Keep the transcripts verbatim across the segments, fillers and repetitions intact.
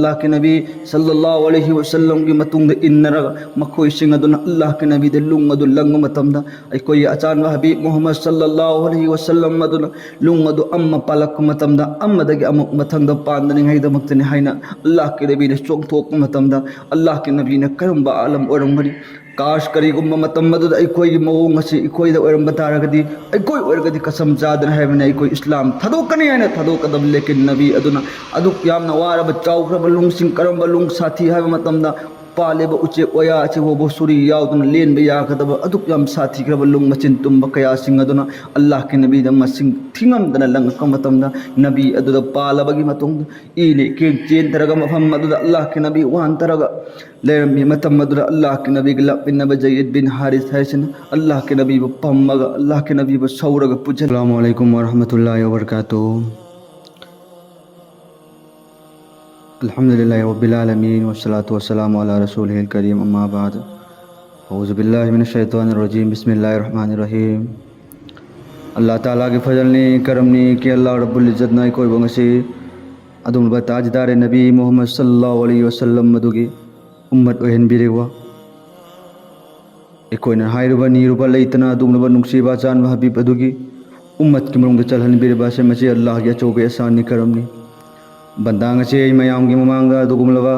ꯑꯜꯂꯥꯍꯀꯤ ꯅꯕꯤ ꯁꯜꯂꯜꯂꯥꯍꯨ ꯑꯂꯩꯍꯤ ꯋꯁꯜꯂꯝꯒꯤ ꯃꯇꯨꯡꯗ ꯏꯟꯅꯔꯒ ꯃꯈꯣꯏꯁꯤꯡ ꯑꯗꯨꯅ ꯑꯜꯂꯥꯍꯀꯤ ꯅꯕꯤꯗ ꯂꯨꯡ ꯑꯗꯨ ꯂꯪꯕ ꯃꯇꯝꯗ, ꯑꯩꯈꯣꯏꯒꯤ ꯑꯆꯥꯟꯕ ꯍꯕꯤꯕ ꯃꯨꯍꯝꯃꯗ ꯁꯜꯂꯜꯂꯥꯍꯨ ꯑꯂꯩꯍꯤ ꯋꯁꯜꯂꯝ ꯑꯗꯨꯅ ꯂꯨꯡ ꯑꯗꯨ ꯑꯃ ꯄꯥꯜꯂꯛꯄ ꯃꯇꯝꯗ ꯑꯃꯗꯒꯤ ꯑꯃꯨꯛ ꯃꯊꯪꯗ ꯄꯥꯟꯗꯅꯤꯡꯉꯥꯏꯗꯃꯛꯇꯅꯤ ꯍꯥꯏꯅ ꯑꯜꯂꯥꯍꯀꯤ ꯅꯕꯤꯅ ꯆꯣꯡꯊꯣꯛꯄ ꯃꯇꯝꯗ, ꯑꯜꯂꯥꯍꯀꯤ ꯅꯕꯤꯅ ꯀꯔꯝꯕ ꯑꯥꯂꯝ ꯑꯣꯏꯔꯝꯒꯅꯤ? ꯀꯥꯁ, ꯀꯔꯤꯒꯨꯝꯕ ꯃꯇꯝ ꯑꯗꯨꯗ ꯑꯩꯈꯣꯏꯒꯤ ꯃꯑꯣꯡ ꯑꯁꯤ ꯑꯩꯈꯣꯏꯗ ꯑꯣꯏꯔꯝꯕ ꯇꯥꯔꯒꯗꯤ, ꯑꯩꯈꯣꯏ ꯑꯣꯏꯔꯒꯗꯤ ꯀꯁꯝ ꯆꯥꯗꯅ ꯍꯥꯏꯕꯅꯤ, ꯑꯩꯈꯣꯏ ꯏꯁꯂꯥꯝ ꯊꯥꯗꯣꯛꯀꯅꯤ ꯍꯥꯏꯅ ꯊꯥꯗꯣꯛꯀꯗꯕ꯫ ꯂꯦꯀꯤꯟ ꯅꯕꯤ ꯑꯗꯨꯅ ꯑꯗꯨꯛ ꯌꯥꯝꯅ ꯋꯥꯔꯕ, ꯆꯥꯎꯈ꯭ꯔꯕ ꯂꯨꯡꯁꯤꯡ, ꯀꯔꯝꯕ ꯂꯨꯡ ꯁꯥꯊꯤ ꯍꯥꯏꯕ ꯃꯇꯝꯗ, ꯄꯥꯜꯂꯤꯕ ꯎꯆꯦꯛ ꯋꯥꯌꯥ ꯑꯁꯤꯐꯥꯎꯕ ꯁꯨꯔꯤ ꯌꯥꯎꯗꯅ ꯂꯦꯟꯕ ꯌꯥꯒꯗꯕ ꯑꯗꯨꯛ ꯌꯥꯝ ꯁꯥꯊꯤꯈ꯭ꯔꯕ ꯂꯨꯡ ꯃꯆꯤꯟ ꯇꯨꯝꯕ ꯀꯌꯥꯁꯤꯡ ꯑꯗꯨꯅ ꯑꯜꯂꯥꯍꯀꯤ ꯅꯕꯤꯗ ꯃꯁꯤꯡ ꯊꯤꯉꯝꯗꯅ ꯂꯪꯉꯛꯄ ꯃꯇꯝꯗ, ꯅꯕꯤ ꯑꯗꯨꯗ ꯄꯥꯜꯂꯕꯒꯤ ꯃꯇꯨꯡꯗ ꯏꯅ ꯏꯀꯦꯡ ꯆꯦꯟꯊꯔꯒ ꯃꯐꯝ ꯑꯗꯨꯗ ꯑꯜꯂꯥꯍꯀꯤ ꯅꯕꯤ ꯋꯥꯟꯊꯔꯒ ꯂꯩꯔꯝꯃꯤ꯫ ꯃꯇꯝ ꯑꯗꯨꯗ ꯑꯜꯂꯥꯍꯀꯤ ꯅꯕꯤꯒ ꯂꯥꯛꯃꯤꯟꯅꯕ ꯖꯌꯤꯗ ꯕꯤꯟ ꯍꯥꯔꯤꯁ ꯍꯥꯏꯁꯤꯅ ꯑꯜꯂꯥꯍꯀꯤ ꯅꯕꯤꯕꯨ ꯄꯝꯃꯒ ꯑꯜꯂꯥꯍꯀꯤ ꯅꯕꯤꯕꯨ ꯁꯧꯔꯒ ꯄꯨꯖ-, السلام عليكم ورحمة الله وبركاته. الحمد لله رب العالمين، والصلاة والسلام على رسوله الكريم، أما بعد. أعوذ بالله من الشيطان الرجيم، بسم الله الرحمن الرحيم. ꯑꯜꯂꯥꯍ ꯇꯥꯂꯥꯒꯤ ꯐꯖꯜꯅꯤ, ꯀꯔꯝꯅꯤ, ꯀꯤ ꯑꯜꯂꯥꯍ ꯔꯕꯨꯜ ꯏꯖꯠꯅ ꯑꯩꯈꯣꯏꯕꯨ ꯉꯁꯤ ꯑꯗꯨꯒꯨꯝꯂꯕ ꯇꯥꯖꯗꯥꯔꯦ ꯅꯕꯤ ꯃꯨꯍꯝꯃꯗ ꯁꯜꯂꯜꯂꯥꯍꯨ ꯑꯂꯩꯍꯤ ꯋꯁꯜꯂꯝ ꯑꯗꯨꯒꯤ ꯎꯝꯃꯠ ꯑꯣꯏꯍꯟꯕꯤꯔꯤꯕ, ꯑꯩꯈꯣꯏꯅ ꯍꯥꯏꯔꯨꯕ ꯅꯤꯔꯨꯕ ꯂꯩꯇꯅ ꯑꯗꯨꯒꯨꯝꯂꯕ ꯅꯨꯡꯁꯤꯕ ꯑꯆꯥꯟꯕ ꯍꯕꯤꯕ ꯑꯗꯨꯒꯤ ꯎꯝꯃꯠꯀꯤ ꯃꯅꯨꯡꯗ ꯆꯜꯍꯟꯕꯤꯔꯤꯕ ꯑꯁꯤ ꯃꯁꯤ ꯑꯜꯂꯥꯍꯒꯤ ꯑꯆꯧꯕ ꯑꯦꯍꯁꯥꯟꯅꯤ, ꯀꯔꯝꯅꯤ꯫ ꯕꯟꯗꯥ ꯉꯁꯤ ꯑꯩ ꯃꯌꯥꯝꯒꯤ ꯃꯃꯥꯡꯗ ꯑꯗꯨꯒꯨꯝꯂꯕ,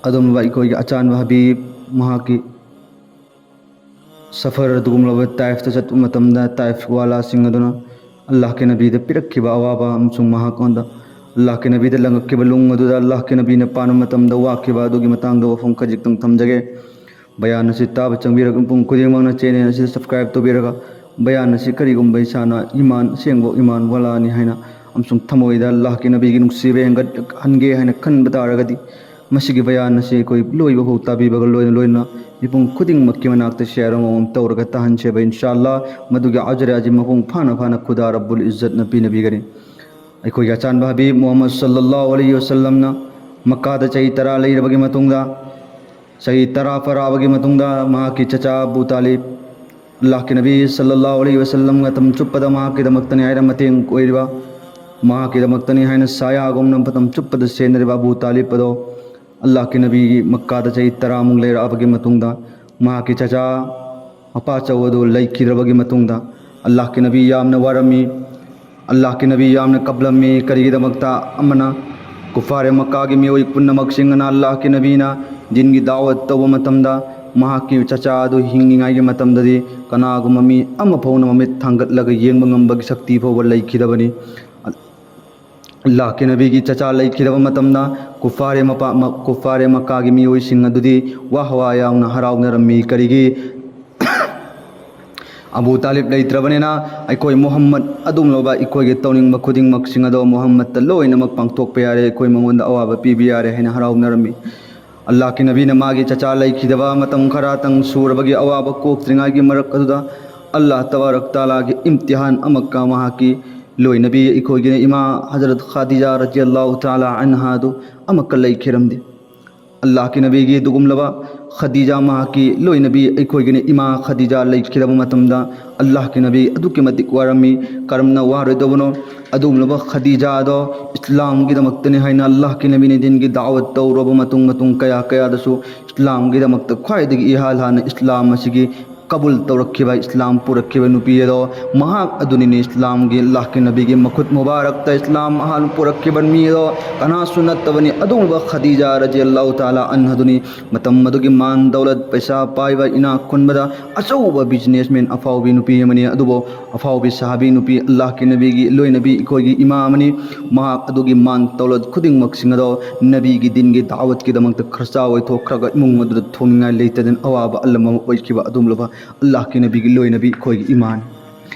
ꯑꯗꯨꯒꯨꯝꯂꯕ ꯑꯩꯈꯣꯏꯒꯤ ꯑꯆꯥꯟꯕ ꯍꯕꯤꯕ, ꯃꯍꯥꯛꯀꯤ ꯁꯐꯔ ꯑꯗꯨꯒꯨꯝꯂꯕ ꯇꯥꯏꯐꯇ ꯆꯠꯄ ꯃꯇꯝꯗ ꯇꯥꯏꯐ ꯋꯥꯂꯥꯁꯤꯡ ꯑꯗꯨꯅ ꯑꯜꯂꯥꯍꯀꯤ ꯅꯕꯤꯗ ꯄꯤꯔꯛꯈꯤꯕ ꯑꯋꯥꯕ ꯑꯃꯁꯨꯡ ꯃꯍꯥꯛꯉꯣꯟꯗ ꯑꯜꯂꯥꯍꯀꯤ ꯅꯕꯤꯗ ꯂꯪꯉꯛꯈꯤꯕ ꯂꯨꯡ ꯑꯗꯨꯗ ꯑꯜꯂꯥꯍꯀꯤ ꯅꯕꯤꯅ ꯄꯥꯟꯕ ꯃꯇꯝꯗ ꯋꯥꯈꯤꯕ ꯑꯗꯨꯒꯤ ꯃꯇꯥꯡꯗ ꯋꯥꯐꯝ ꯈꯖꯤꯛꯇꯪ ꯊꯝꯖꯒꯦ꯫ ꯕꯌꯥꯟ ꯑꯁꯤ ꯇꯥꯕ ꯆꯪꯕꯤꯔꯒ ꯃꯤꯄꯨꯝ ꯈꯨꯗꯤꯡꯃꯛꯅ ꯆꯦꯅꯦꯜ ꯑꯁꯤꯗ ꯁꯕꯁꯀ꯭ꯔꯥꯏꯕ ꯇꯧꯕꯤꯔꯒ, ꯕꯌꯥꯟ ꯑꯁꯤ ꯀꯔꯤꯒꯨꯝꯕ ꯏꯁꯥꯅ ꯏꯃꯥꯟ, ꯑꯁꯦꯡꯕ ꯏꯃꯥꯟ ꯋꯥꯂꯥꯅꯤ ꯍꯥꯏꯅ ꯑꯃꯁꯨꯡ ꯊꯃꯣꯏꯗ ꯑꯜꯂꯥꯍꯀꯤ ꯅꯕꯤꯒꯤ ꯅꯨꯡꯁꯤꯕ ꯍꯦꯟꯒꯠꯍꯟꯒꯦ ꯍꯥꯏꯅ ꯈꯟꯕ ꯇꯥꯔꯒꯗꯤ, ꯃꯁꯤꯒꯤ ꯕꯌꯥꯟ ꯑꯁꯤ ꯑꯩꯈꯣꯏ ꯂꯣꯏꯕ ꯐꯥꯎ ꯇꯥꯕꯤꯕꯒ ꯂꯣꯏꯅ ꯂꯣꯏꯅꯅ ꯃꯤꯄꯨꯝ ꯈꯨꯗꯤꯡꯃꯛꯀꯤ ꯃꯅꯥꯛꯇ ꯁꯤꯌꯥꯔ ꯑꯃꯃꯝ ꯇꯧꯔꯒ ꯇꯥꯍꯟꯁꯦꯕ, ꯏꯟꯁꯥ ꯑꯜꯂꯥꯍ꯫ ꯃꯗꯨꯒꯤ ꯑꯖꯔ ꯑꯁꯤ ꯃꯄꯨꯡ ꯐꯥꯅ ꯐꯥꯅ ꯈꯨꯗꯥ ꯔꯕꯨꯜ ꯏꯖꯠꯅ ꯄꯤꯅꯕꯤꯒꯅꯤ꯫ ꯑꯩꯈꯣꯏꯒꯤ ꯑꯆꯥꯟꯕ ꯍꯕꯤꯕ ꯃꯨꯍꯝꯃꯗ ꯁꯜꯂꯜꯂꯥꯍꯨ ꯑꯂꯩꯍꯤ ꯋꯁꯜꯂꯝꯅ ꯃꯛꯀꯥꯗ ꯆꯍꯤ ꯇꯔꯥ ꯂꯩꯔꯕꯒꯤ ꯃꯇꯨꯡꯗ, ꯆꯍꯤ ꯇꯔꯥ ꯐꯥꯔꯛꯑꯕꯒꯤ ꯃꯇꯨꯡꯗ ꯃꯍꯥꯛꯀꯤ ꯆꯆꯥ ꯑꯕꯨ ꯇꯥꯂꯤꯕ, ꯑꯜꯂꯥꯍꯀꯤ ꯅꯕꯤ ꯁꯜꯂꯜꯂꯥꯍꯨ ꯑꯂꯩꯍꯤ ꯋꯁꯜꯂꯝ ꯃꯇꯝ ꯆꯨꯞꯄꯗ ꯃꯍꯥꯛꯀꯤꯗꯃꯛꯇꯅꯤ ꯍꯥꯏꯅ ꯃꯇꯦꯡ ꯑꯣꯏꯔꯤꯕ ꯃꯍꯥꯛꯀꯤꯗꯃꯛꯇꯅꯤ ꯍꯥꯏꯅ ꯁꯥꯌꯥꯒꯨꯝꯅ ꯃꯇꯝ ꯆꯨꯞꯄꯗ ꯁꯦꯟꯅꯔꯤꯕ ꯑꯕꯨ ꯇꯥꯂꯤꯕ ꯑꯗꯣ ꯑꯜꯂꯥꯍꯀꯤ ꯅꯕꯤꯒꯤ ꯃꯛꯀꯥꯗ ꯆꯍꯤ ꯇꯔꯥꯃꯨꯛ ꯂꯩꯔꯛꯑꯕꯒꯤ ꯃꯇꯨꯡꯗ ꯃꯍꯥꯛꯀꯤ ꯆꯆꯥ ꯃꯄꯥ ꯆꯧ ꯑꯗꯨ ꯂꯩꯈꯤꯗ꯭ꯔꯕꯒꯤ ꯃꯇꯨꯡꯗ ꯑꯜꯂꯥꯍꯀꯤ ꯅꯕꯤ ꯌꯥꯝꯅ ꯋꯥꯔꯝꯃꯤ꯫ ꯑꯜꯂꯥꯍꯀꯤ ꯅꯕꯤ ꯌꯥꯝꯅ ꯀꯞꯂꯝꯃꯤ꯫ ꯀꯔꯤꯒꯤꯗꯃꯛꯇ? ꯑꯃꯅ, ꯀꯨꯐꯥꯔꯦ ꯃꯛꯀꯥꯒꯤ ꯃꯤꯑꯣꯏ ꯄꯨꯝꯅꯃꯛꯁꯤꯡꯅ ꯑꯜꯂꯥꯍꯀꯤ ꯅꯕꯤꯅ ꯗꯤꯟꯒꯤ ꯗꯥꯋꯠ ꯇꯧꯕ ꯃꯇꯝꯗ ꯃꯍꯥꯛꯀꯤ ꯆꯆꯥ ꯑꯗꯨ ꯍꯤꯡꯂꯤꯉꯩꯒꯤ ꯃꯇꯝꯗꯗꯤ ꯀꯅꯥꯒꯨꯝꯕ ꯃꯤ ꯑꯃ ꯐꯥꯎꯅ ꯃꯃꯤꯠ ꯊꯥꯡꯒꯠꯂꯒ ꯌꯦꯡꯕ ꯉꯝꯕꯒꯤ ꯁꯛꯇꯤ ꯐꯥꯎꯕ ꯂꯩꯈꯤꯗꯕꯅꯤ꯫ ꯑꯜꯂꯥꯍꯀꯤ ꯅꯕꯤꯒꯤ ꯆꯆꯥ ꯂꯩꯈꯤꯗꯕ ꯃꯇꯝꯗ ꯀꯨꯐꯥꯔꯦ ꯃꯄꯥ-, ꯃ-, ꯀꯨꯐꯥꯔꯦ ꯃꯛꯀꯥꯒꯤ ꯃꯤꯑꯣꯏꯁꯤꯡ ꯑꯗꯨꯗꯤ ꯋꯥ ꯍꯋꯥ ꯌꯥꯎꯅ ꯍꯔꯥꯎꯅꯔꯝꯃꯤ꯫ ꯀꯔꯤꯒꯤ? ꯑꯕꯨ ꯇꯥꯂꯤꯕ ꯂꯩꯇ꯭ꯔꯕꯅꯤꯅ ꯑꯩꯈꯣꯏ ꯃꯨꯍꯝꯃꯗ ꯑꯗꯨꯒꯨꯝꯂꯕ ꯑꯩꯈꯣꯏꯒꯤ ꯇꯧꯅꯤꯡꯕ ꯈꯨꯗꯤꯡꯃꯛꯁꯤꯡ ꯑꯗꯣ ꯃꯨꯍꯝꯃꯗꯇ ꯂꯣꯏꯅꯃꯛ ꯄꯥꯡꯊꯣꯛꯄ ꯌꯥꯔꯦ, ꯑꯩꯈꯣꯏ ꯃꯉꯣꯟꯗ ꯑꯋꯥꯕ ꯄꯤꯕ ꯌꯥꯔꯦ ꯍꯥꯏꯅ ꯍꯔꯥꯎꯅꯔꯝꯃꯤ꯫ ꯑꯜꯂꯥꯍꯀꯤ ꯅꯕꯤꯅ ꯃꯥꯒꯤ ꯆꯆꯥ ꯂꯩꯈꯤꯗꯕ ꯃꯇꯝ ꯈꯔꯇꯪ ꯁꯨꯔꯕꯒꯤ ꯑꯋꯥꯕ ꯀꯣꯛꯇ꯭ꯔꯤꯉꯩꯒꯤ ꯃꯔꯛ ꯑꯗꯨꯗ ꯑꯜꯂꯥꯍ ꯇꯕꯥꯔꯛ ꯇꯥꯂꯥꯒꯤ ꯏꯝꯇꯤꯍꯥꯟ ꯑꯃꯛꯀ ꯃꯍꯥꯛꯀꯤ ꯂꯣꯏꯅꯕꯤ ꯑꯩꯈꯣꯏꯒꯤ ꯏꯃꯥ ꯍꯖꯔꯠ ꯈꯥꯗꯤꯖꯥ ꯔꯖꯤꯌꯜꯂꯥꯍꯨ ꯇꯥꯂꯥ ꯑꯟꯍꯥꯗꯨ ꯑꯃꯛꯀ ꯂꯩꯈꯤꯔꯝꯗꯦ꯫ ꯑꯜꯂꯥꯍꯀꯤ ꯅꯕꯤꯒꯤ ꯑꯗꯨꯒꯨꯝꯂꯕ ꯈꯗꯤꯖꯥ, ꯃꯍꯥꯛꯀꯤ ꯂꯣꯏꯅꯕꯤ ꯑꯩꯈꯣꯏꯒꯤꯅ ꯏꯃꯥ ꯈꯗꯤꯖꯥ ꯂꯩꯈꯤꯗꯕ ꯃꯇꯝꯗ ꯑꯜꯂꯥꯍꯀꯤ ꯅꯕꯤ ꯑꯗꯨꯛꯀꯤ ꯃꯇꯤꯛ ꯋꯥꯔꯝꯃꯤ꯫ ꯀꯔꯝꯅ ꯋꯥꯔꯣꯏꯗꯕꯅꯣ? ꯑꯗꯨꯒꯨꯝꯂꯕ ꯈꯗꯤꯖꯥꯗꯣ ꯏꯁꯂꯥꯝꯒꯤꯗꯃꯛꯇꯅꯤ ꯍꯥꯏꯅ ꯑꯜꯂꯥꯍꯀꯤ ꯅꯕꯤꯅ ꯗꯤꯟꯒꯤ ꯗꯥꯋꯠ ꯇꯧꯔꯕ ꯃꯇꯨꯡ, ꯃꯇꯨꯡ ꯀꯌꯥ ꯀꯌꯥꯗꯁꯨ ꯏꯁꯂꯥꯝꯒꯤꯗꯃꯛꯇ ꯈ꯭ꯋꯥꯏꯗꯒꯤ ꯏꯍꯥꯟ ꯍꯥꯟꯅ ꯏꯁꯂꯥꯝ ꯑꯁꯤꯒꯤ ꯀꯕꯨꯜ ꯇꯧꯔꯛꯈꯤꯕ, ꯏꯁꯂꯥꯝ ꯄꯨꯔꯛꯈꯤꯕ ꯅꯨꯄꯤ ꯑꯗꯣ ꯃꯍꯥꯛ ꯑꯗꯨꯅꯤꯅꯦ꯫ ꯏꯁꯂꯥꯝꯒꯤ, ꯑꯜꯂꯥꯍꯀꯤ ꯅꯕꯤꯒꯤ ꯃꯈꯨꯠ ꯃꯨꯕꯥꯔꯛꯇ ꯏꯁꯂꯥꯝ ꯑꯍꯥꯟꯕ ꯄꯨꯔꯛꯈꯤꯕ ꯃꯤ ꯑꯗꯣ ꯀꯅꯥꯁꯨ ꯅꯠꯇꯕꯅꯤ, ꯑꯗꯨꯒꯨꯝꯂꯕ ꯈꯗꯤꯖꯥ ꯔꯖꯤꯌꯜꯂꯥꯍꯨ ꯇꯥꯂꯥ ꯑꯟꯍꯥꯗꯨꯅꯤ꯫ ꯃꯇꯝ ꯑꯗꯨꯒꯤ ꯃꯥꯟ ꯗꯧꯂꯠ, ꯄꯩꯁꯥ ꯄꯥꯏꯕ, ꯏꯅꯥꯛ ꯈꯨꯟꯕꯗ ꯑꯆꯧꯕ ꯕꯤꯖꯤꯅꯦꯁꯃꯦꯟ, ꯑꯐꯥꯎꯕꯤ ꯅꯨꯄꯤ ꯑꯃꯅꯤ꯫ ꯑꯗꯨꯕꯨ ꯑꯐꯥꯎꯕꯤ ꯁꯍꯥꯕꯤ ꯅꯨꯄꯤ, ꯑꯜꯂꯥꯍꯀꯤ ꯅꯕꯤꯒꯤ ꯂꯣꯏꯅꯕꯤ ꯑꯩꯈꯣꯏꯒꯤ ꯏꯃꯥ ꯑꯃꯅꯤ꯫ ꯃꯍꯥꯛ ꯑꯗꯨꯒꯤ ꯃꯥꯟ ꯗꯧꯂꯠ ꯈꯨꯗꯤꯡꯃꯛꯁꯤꯡ ꯑꯗꯣ ꯅꯕꯤꯒꯤ ꯗꯤꯟꯒꯤ ꯗꯥꯋꯠꯀꯤꯗꯃꯛꯇ ꯈꯔꯆꯥ ꯑꯣꯏꯊꯣꯛꯈ꯭ꯔꯒ ꯏꯃꯨꯡ ꯑꯗꯨꯗ ꯊꯣꯡꯅꯤꯡꯉꯥꯏ ꯂꯩꯇꯗꯅ ꯑꯋꯥꯕ ꯑꯂꯝ ꯑꯃ ꯑꯣꯏꯈꯤꯕ ꯑꯗꯨꯒꯨꯝꯂꯕ ꯑꯜꯂꯥꯍꯀꯤ ꯅꯕꯤꯒꯤ ꯂꯣꯏꯅꯕꯤ ꯑꯩꯈꯣꯏꯒꯤ ꯏꯃꯥꯅꯤ꯫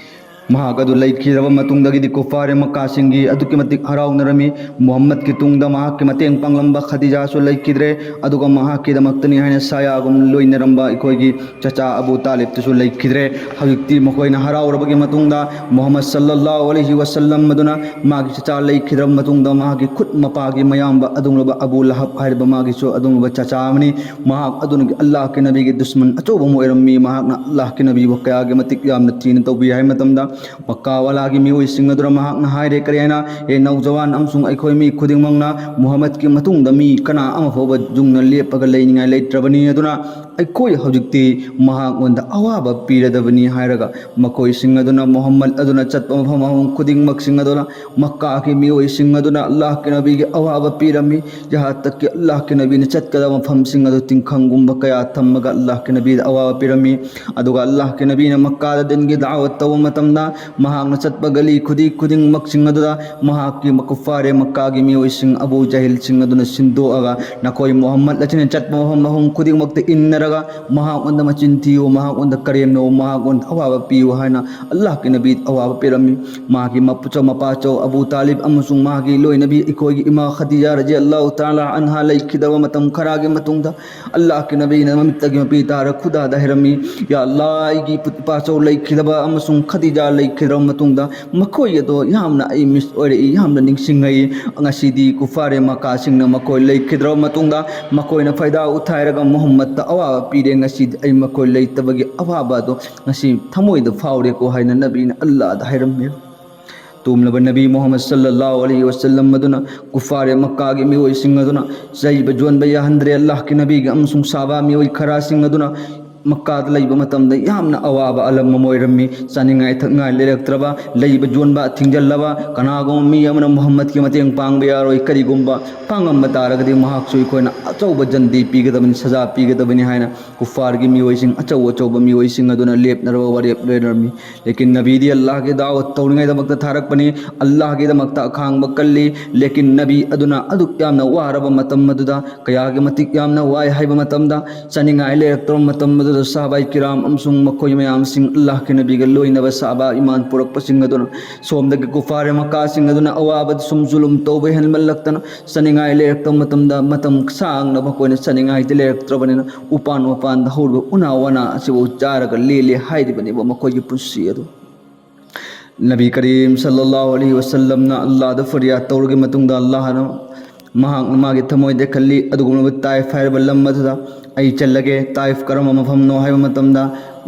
ꯃꯍꯥꯛ ꯑꯗꯨ ꯂꯩꯈꯤꯗ꯭ꯔꯕ ꯃꯇꯨꯡꯗꯒꯤꯗꯤ ꯀꯨꯐꯥꯔꯦ ꯃꯛꯀꯥꯁꯤꯡꯒꯤ ꯑꯗꯨꯛꯀꯤ ꯃꯇꯤꯛ ꯍꯔꯥꯎꯅꯔꯝꯃꯤ꯫ ꯃꯨꯍꯝꯃꯗꯀꯤ ꯇꯨꯡꯗ ꯃꯍꯥꯛꯀꯤ ꯃꯇꯦꯡ ꯄꯥꯡꯂꯝꯕ ꯈꯗꯤꯖꯥꯁꯨ ꯂꯩꯈꯤꯗ꯭ꯔꯦ, ꯑꯗꯨꯒ ꯃꯍꯥꯛꯀꯤꯗꯃꯛꯇꯅꯤ ꯍꯥꯏꯅ ꯁꯥꯌꯥꯒꯨꯝ ꯂꯣꯏꯅꯔꯝꯕ ꯑꯩꯈꯣꯏꯒꯤ ꯆꯆꯥ ꯑꯕꯨ ꯇꯥꯂꯤꯕꯇꯨꯁꯨ ꯂꯩꯈꯤꯗ꯭ꯔꯦ꯫ ꯍꯧꯖꯤꯛꯇꯤ ꯃꯈꯣꯏꯅ ꯍꯔꯥꯎꯔꯕꯒꯤ ꯃꯇꯨꯡꯗ ꯃꯨꯍꯝꯃꯗ ꯁꯜꯂꯜꯂꯥꯍꯨ ꯑꯂꯩꯍꯤ ꯋꯁꯜꯂꯝ ꯑꯗꯨꯅ ꯃꯥꯒꯤ ꯆꯆꯥ ꯂꯩꯈꯤꯗ꯭ꯔꯕ ꯃꯇꯨꯡꯗ ꯃꯍꯥꯛꯀꯤ ꯈꯨꯠ ꯃꯄꯥꯒꯤ ꯃꯌꯥꯝꯕ ꯑꯗꯨꯒꯨꯝꯂꯕ ꯑꯕꯨ ꯂꯍꯕ ꯍꯥꯏꯔꯤꯕ ꯃꯥꯒꯤꯁꯨ ꯑꯗꯨꯒꯨꯝꯂꯕ ꯆꯆꯥ ꯑꯃꯅꯤ꯫ ꯃꯍꯥꯛ ꯑꯗꯨꯅ ꯑꯜꯂꯥꯍꯀꯤ ꯅꯕꯤꯒꯤ ꯗꯨꯁꯃꯟ ꯑꯆꯧꯕ ꯑꯃ ꯑꯣꯏꯔꯝꯃꯤ꯫ ꯃꯍꯥꯛꯅ ꯑꯜꯂꯥꯍꯀꯤ ꯅꯕꯤꯕꯨ ꯀꯌꯥꯒꯤ ꯃꯇꯤꯛ ꯌꯥꯝꯅ ꯊꯤꯅ ꯇꯧꯕꯤ ꯍꯥꯏ ꯃꯇꯝꯗ ꯃꯛꯀꯥ ꯋꯥꯂꯥꯒꯤ ꯃꯤꯑꯣꯏꯁꯤꯡ ꯑꯗꯨꯅ ꯃꯍꯥꯛꯅ ꯍꯥꯏꯔꯦ, ꯀꯔꯤ ꯍꯥꯏꯅ? "ꯍꯦ ꯅꯧꯖꯋꯥꯟ ꯑꯃꯁꯨꯡ ꯑꯩꯈꯣꯏ ꯃꯤ ꯈꯨꯗꯤꯡꯃꯛꯅ ꯃꯨꯍꯝꯃꯗꯀꯤ ꯃꯇꯨꯡꯗ ꯃꯤ ꯀꯅꯥ ꯑꯃ ꯐꯥꯎꯕ ꯌꯨꯡꯅ ꯂꯦꯞꯄꯒ ꯂꯩꯅꯤꯡꯉꯥꯏ ꯂꯩꯇ꯭ꯔꯕꯅꯤ, ꯑꯗꯨꯅ ꯑꯩꯈꯣꯏ ꯍꯧꯖꯤꯛꯇꯤ ꯃꯍꯥꯛꯉꯣꯟꯗ ꯑꯋꯥꯕ ꯄꯤꯔꯗꯕꯅꯤ" ꯍꯥꯏꯔꯒ, ꯃꯈꯣꯏꯁꯤꯡ ꯑꯗꯨꯅ ꯃꯨꯍꯝꯃꯗ ꯑꯗꯨꯅ ꯆꯠꯄ ꯃꯐꯝ ꯃꯐꯝ ꯈꯨꯗꯤꯡꯃꯛꯁꯤꯡ ꯑꯗꯨꯅ ꯃꯛꯀꯥꯒꯤ ꯃꯤꯑꯣꯏꯁꯤꯡ ꯑꯗꯨꯅ ꯑꯜꯂꯥꯍꯀꯤ ꯅꯕꯤꯒꯤ ꯑꯋꯥꯕ ꯄꯤꯔꯝꯃꯤ꯫ ꯌꯍꯥ ꯇꯛꯀꯤ ꯑꯜꯂꯥꯍꯀꯤ ꯅꯕꯤꯅ ꯆꯠꯀꯗꯕ ꯃꯐꯝꯁꯤꯡ ꯑꯗꯨ ꯇꯤꯡꯈꯪꯒꯨꯝꯕ ꯀꯌꯥ ꯊꯝꯃꯒ ꯑꯜꯂꯥꯍꯀꯤ ꯅꯕꯤꯗ ꯑꯋꯥꯕ ꯄꯤꯔꯝꯃꯤ꯫ ꯑꯗꯨꯒ ꯑꯜꯂꯥꯍꯀꯤ ꯅꯕꯤꯅ ꯃꯛꯀꯥꯗ ꯗꯤꯟꯒꯤ ꯗꯥꯋꯠ ꯇꯧꯕ ꯃꯇꯝꯗ, ꯃꯍꯥꯛꯅ ꯆꯠꯄ ꯒꯂꯤ ꯈꯨꯗꯤ ꯈꯨꯗꯤꯡꯃꯛꯁꯤꯡ ꯑꯗꯨꯗ ꯃꯍꯥꯛꯀꯤ ꯀꯨꯐꯥꯔꯦ ꯃꯛꯀꯥꯒꯤ ꯃꯤꯑꯣꯏꯁꯤꯡ, ꯑꯕꯨ ꯖꯍꯤꯜꯁꯤꯡ ꯑꯗꯨꯅ ꯁꯤꯟꯗꯣꯛꯑꯒ, "ꯅꯈꯣꯏ ꯃꯨꯍꯝꯃꯗ ꯑꯁꯤꯅ ꯆꯠꯄ ꯃꯐꯝ ꯃꯐꯝ ꯈꯨꯗꯤꯡꯃꯛꯇ ꯏꯟꯅꯔꯒ ꯃꯍꯥꯛꯉꯣꯟꯗ ꯃꯆꯤꯟ ꯊꯤꯌꯨ, ꯃꯍꯥꯛꯉꯣꯟꯗ ꯀꯔꯦꯝꯅꯧ, ꯃꯍꯥꯛꯉꯣꯟꯗ ꯑꯋꯥꯕ ꯄꯤꯌꯨ" ꯍꯥꯏꯅ ꯑꯜꯂꯥꯍꯀꯤ ꯅꯕꯤ ꯑꯋꯥꯕ ꯄꯤꯔꯝꯃꯤ꯫ ꯃꯍꯥꯛꯀꯤ ꯃꯄꯨꯆꯧ ꯃꯄꯥꯆꯧ ꯑꯕꯨ ꯇꯥꯂꯤꯕ ꯑꯃꯁꯨꯡ ꯃꯍꯥꯛꯀꯤ ꯂꯣꯏꯅꯕꯤ ꯑꯩꯈꯣꯏꯒꯤ ꯏꯃꯥ ꯈꯗꯤꯖꯥ ꯔꯖꯤꯌꯜꯂꯥꯍꯨ ꯇꯥꯂꯥ ꯑꯟꯍꯥ ꯂꯩꯈꯤꯗꯕ ꯃꯇꯝ ꯈꯔꯒꯤ ꯃꯇꯨꯡꯗ, ꯑꯜꯂꯥꯍꯀꯤ ꯅꯕꯤꯅ ꯃꯃꯤꯠꯇꯒꯤ ꯃꯄꯤ ꯇꯥꯔ ꯈꯨꯗꯥꯗ ꯍꯥꯏꯔꯝꯃꯤ, "ꯌꯥ ꯑꯜꯂꯥꯍ, ꯑꯩꯒꯤ ꯏꯄꯥꯆꯧ ꯂꯩꯈꯤꯗꯕ ꯑꯃꯁꯨꯡ ꯈꯗꯤꯖꯥ ꯂꯩꯈꯤꯗ꯭ꯔꯕ ꯃꯇꯨꯡꯗ ꯃꯈꯣꯏ ꯑꯗꯣ ꯌꯥꯝꯅ ꯑꯩ ꯃꯤꯁ ꯑꯣꯏꯔꯛꯏ, ꯌꯥꯝꯅ ꯅꯤꯡꯁꯤꯡꯉꯛꯏ꯫ ꯉꯁꯤꯗꯤ ꯀꯨꯐꯥꯔꯦ ꯃꯛꯀꯥꯁꯤꯡꯅ ꯃꯈꯣꯏ ꯂꯩꯈꯤꯗ꯭ꯔꯕ ꯃꯇꯨꯡꯗ ꯃꯈꯣꯏꯅ ꯐꯥꯏꯗꯥ ꯎꯊꯥꯏꯔꯒ ꯃꯨꯍꯝꯃꯗꯇ ꯑꯋꯥꯕ ꯄꯤꯔꯦ꯫ ꯉꯁꯤꯗꯤ ꯑꯩ ꯃꯈꯣꯏ ꯂꯩꯇꯕꯒꯤ ꯑꯋꯥꯕ ꯑꯗꯣ ꯉꯁꯤ ꯊꯃꯣꯏꯗ ꯐꯥꯎꯔꯦꯀꯣ" ꯍꯥꯏꯅ ꯅꯕꯤꯅ ꯑꯜꯂꯥꯍꯗ ꯍꯥꯏꯔꯝꯃꯤ꯫ ꯇꯨꯝꯂꯕ ꯅꯕꯤ ꯃꯨꯍꯝꯃꯗ ꯁꯜꯂꯜꯂꯥꯍꯨ ꯑꯂꯩꯍꯤ ꯋꯁꯜꯂꯝ ꯑꯗꯨꯅ ꯀꯨꯐꯥꯔꯦ ꯃꯛꯀꯥꯒꯤ ꯃꯤꯑꯣꯏꯁꯤꯡ ꯑꯗꯨꯅ ꯂꯩꯕ ꯌꯣꯟꯕ ꯌꯥꯍꯟꯗ꯭ꯔꯦ꯫ ꯑꯜꯂꯥꯍꯀꯤ ꯅꯕꯤꯒꯤ ꯑꯃꯁꯨꯡ ꯁꯥꯕꯥ ꯃꯤꯑꯣꯏ ꯈꯔꯁꯤꯡ ꯑꯗꯨꯅ ꯃꯛꯀꯥꯗ ꯂꯩꯕ ꯃꯇꯝꯗ ꯌꯥꯝꯅ ꯑꯋꯥꯕ ꯑꯂꯝ ꯑꯃ ꯑꯣꯏꯔꯝꯃꯤ꯫ ꯆꯥꯅꯤꯡꯉꯥꯏ ꯊꯛꯅꯤꯡꯉꯥꯏ ꯂꯩꯔꯛꯇ꯭ꯔꯕ, ꯂꯩꯕ ꯌꯣꯟꯕ ꯊꯤꯡꯖꯤꯜꯂꯕ, ꯀꯅꯥꯒꯨꯝꯕ ꯃꯤ ꯑꯃꯅ ꯃꯨꯍꯝꯃꯗꯀꯤ ꯃꯇꯦꯡ ꯄꯥꯡꯕ ꯌꯥꯔꯣꯏ, ꯀꯔꯤꯒꯨꯝꯕ ꯄꯥꯡꯉꯝꯕ ꯇꯥꯔꯒꯗꯤ ꯃꯍꯥꯛꯁꯨ ꯑꯩꯈꯣꯏꯅ ꯑꯆꯧꯕ ꯖꯟꯗꯤ ꯄꯤꯒꯗꯕꯅꯤ, ꯁꯖꯥ ꯄꯤꯒꯗꯕꯅꯤ ꯍꯥꯏꯅ ꯀꯨꯐꯥꯔꯒꯤ ꯃꯤꯑꯣꯏꯁꯤꯡ, ꯑꯆꯧ ꯑꯆꯧꯕ ꯃꯤꯑꯣꯏꯁꯤꯡ ꯑꯗꯨꯅ ꯂꯦꯞꯅꯔꯕ ꯋꯥꯔꯦꯞ ꯂꯩꯅꯔꯝꯃꯤ꯫ ꯂꯦꯀꯤꯟ ꯅꯕꯤꯗꯤ ꯑꯜꯂꯥꯍꯒꯤ ꯗꯥꯋꯠ ꯇꯧꯔꯤꯉꯩꯗꯃꯛꯇ ꯊꯥꯔꯛꯄꯅꯤ, ꯑꯜꯂꯥꯍꯒꯤꯗꯃꯛꯇ ꯑꯈꯥꯡꯕ ꯀꯜꯂꯤ꯫ ꯂꯦꯀꯤꯟ ꯅꯕꯤ ꯑꯗꯨꯅ ꯑꯗꯨꯛ ꯌꯥꯝꯅ ꯋꯥꯔꯕ ꯃꯇꯝ ꯑꯗꯨꯗ, ꯀꯌꯥꯒꯤ ꯃꯇꯤꯛ ꯌꯥꯝꯅ ꯋꯥꯏ ꯍꯥꯏꯕ ꯃꯇꯝꯗ, ꯆꯥꯅꯤꯡꯉꯥꯏ ꯂꯩꯔꯛꯇ꯭ꯔꯕ ꯃꯇꯝ ꯑꯗꯨꯗ ꯁꯥꯍꯥꯕꯥꯏ ꯀꯤꯔꯥꯝ ꯑꯃꯁꯨꯡ ꯃꯈꯣꯏ ꯃꯌꯥꯝꯁꯤꯡ, ꯑꯜꯂꯥꯍꯀꯤ ꯅꯕꯤꯒ ꯂꯣꯏꯅꯕ ꯁꯥꯍꯥꯕꯥ ꯏꯃꯥꯟ ꯄꯨꯔꯛꯄꯁꯤꯡ ꯑꯗꯨꯅ ꯁꯣꯝꯗꯒꯤ ꯀꯨꯐꯥꯔꯦ ꯃꯛꯀꯥꯁꯤꯡ ꯑꯗꯨꯅ ꯑꯋꯥꯕꯗ ꯁꯨꯝ ꯖꯨꯂꯨꯝ ꯇꯧꯕ ꯍꯦꯟꯃꯜꯂꯛꯇꯅ ꯆꯥꯅꯤꯡꯉꯥꯏ ꯂꯩꯔꯛꯇꯕ ꯃꯇꯝꯗ, ꯃꯇꯝ ꯁꯥꯡꯅ ꯃꯈꯣꯏꯅ ꯆꯥꯅꯤꯡꯉꯥꯏꯗꯤ ꯂꯩꯔꯛꯇ꯭ꯔꯕꯅꯤꯅ ꯎꯄꯥꯟ ꯋꯥꯄꯥꯟꯗ ꯍꯧꯔꯤꯕ ꯎꯅꯥ ꯋꯥꯅꯥ ꯑꯁꯤꯕꯨ ꯆꯥꯔꯒ ꯂꯦꯜꯂꯤ ꯍꯥꯏꯔꯤꯕꯅꯦꯕ ꯃꯈꯣꯏꯒꯤ ꯄꯨꯟꯁꯤ ꯑꯗꯨ꯫ ꯅꯕꯤ ꯀꯔꯤꯝ ꯁꯜꯂꯜꯂꯥꯍꯨ ꯑꯂꯩꯍꯤ ꯋꯁꯜꯂꯝꯅ ꯑꯜꯂꯥꯍꯗ ꯐꯔꯤꯌꯥꯗ ꯇꯧꯔꯒꯤ ꯃꯇꯨꯡꯗ ꯑꯜꯂꯥꯍꯅ ꯃꯍꯥꯛꯅ ꯃꯥꯒꯤ ꯊꯃꯣꯏꯗ ꯈꯜꯂꯤ꯫ ꯑꯗꯨꯒꯨꯝꯂꯕ ꯇꯥꯏꯐ ꯍꯥꯏꯔꯤꯕ ꯂꯝ ꯑꯗꯨꯗ ꯑꯩ ꯆꯠꯂꯒꯦ꯫ ꯇꯥꯏꯐ ꯀꯔꯝꯕ ꯃꯐꯝꯅꯣ ꯍꯥꯏꯕ ꯃꯇꯝꯗ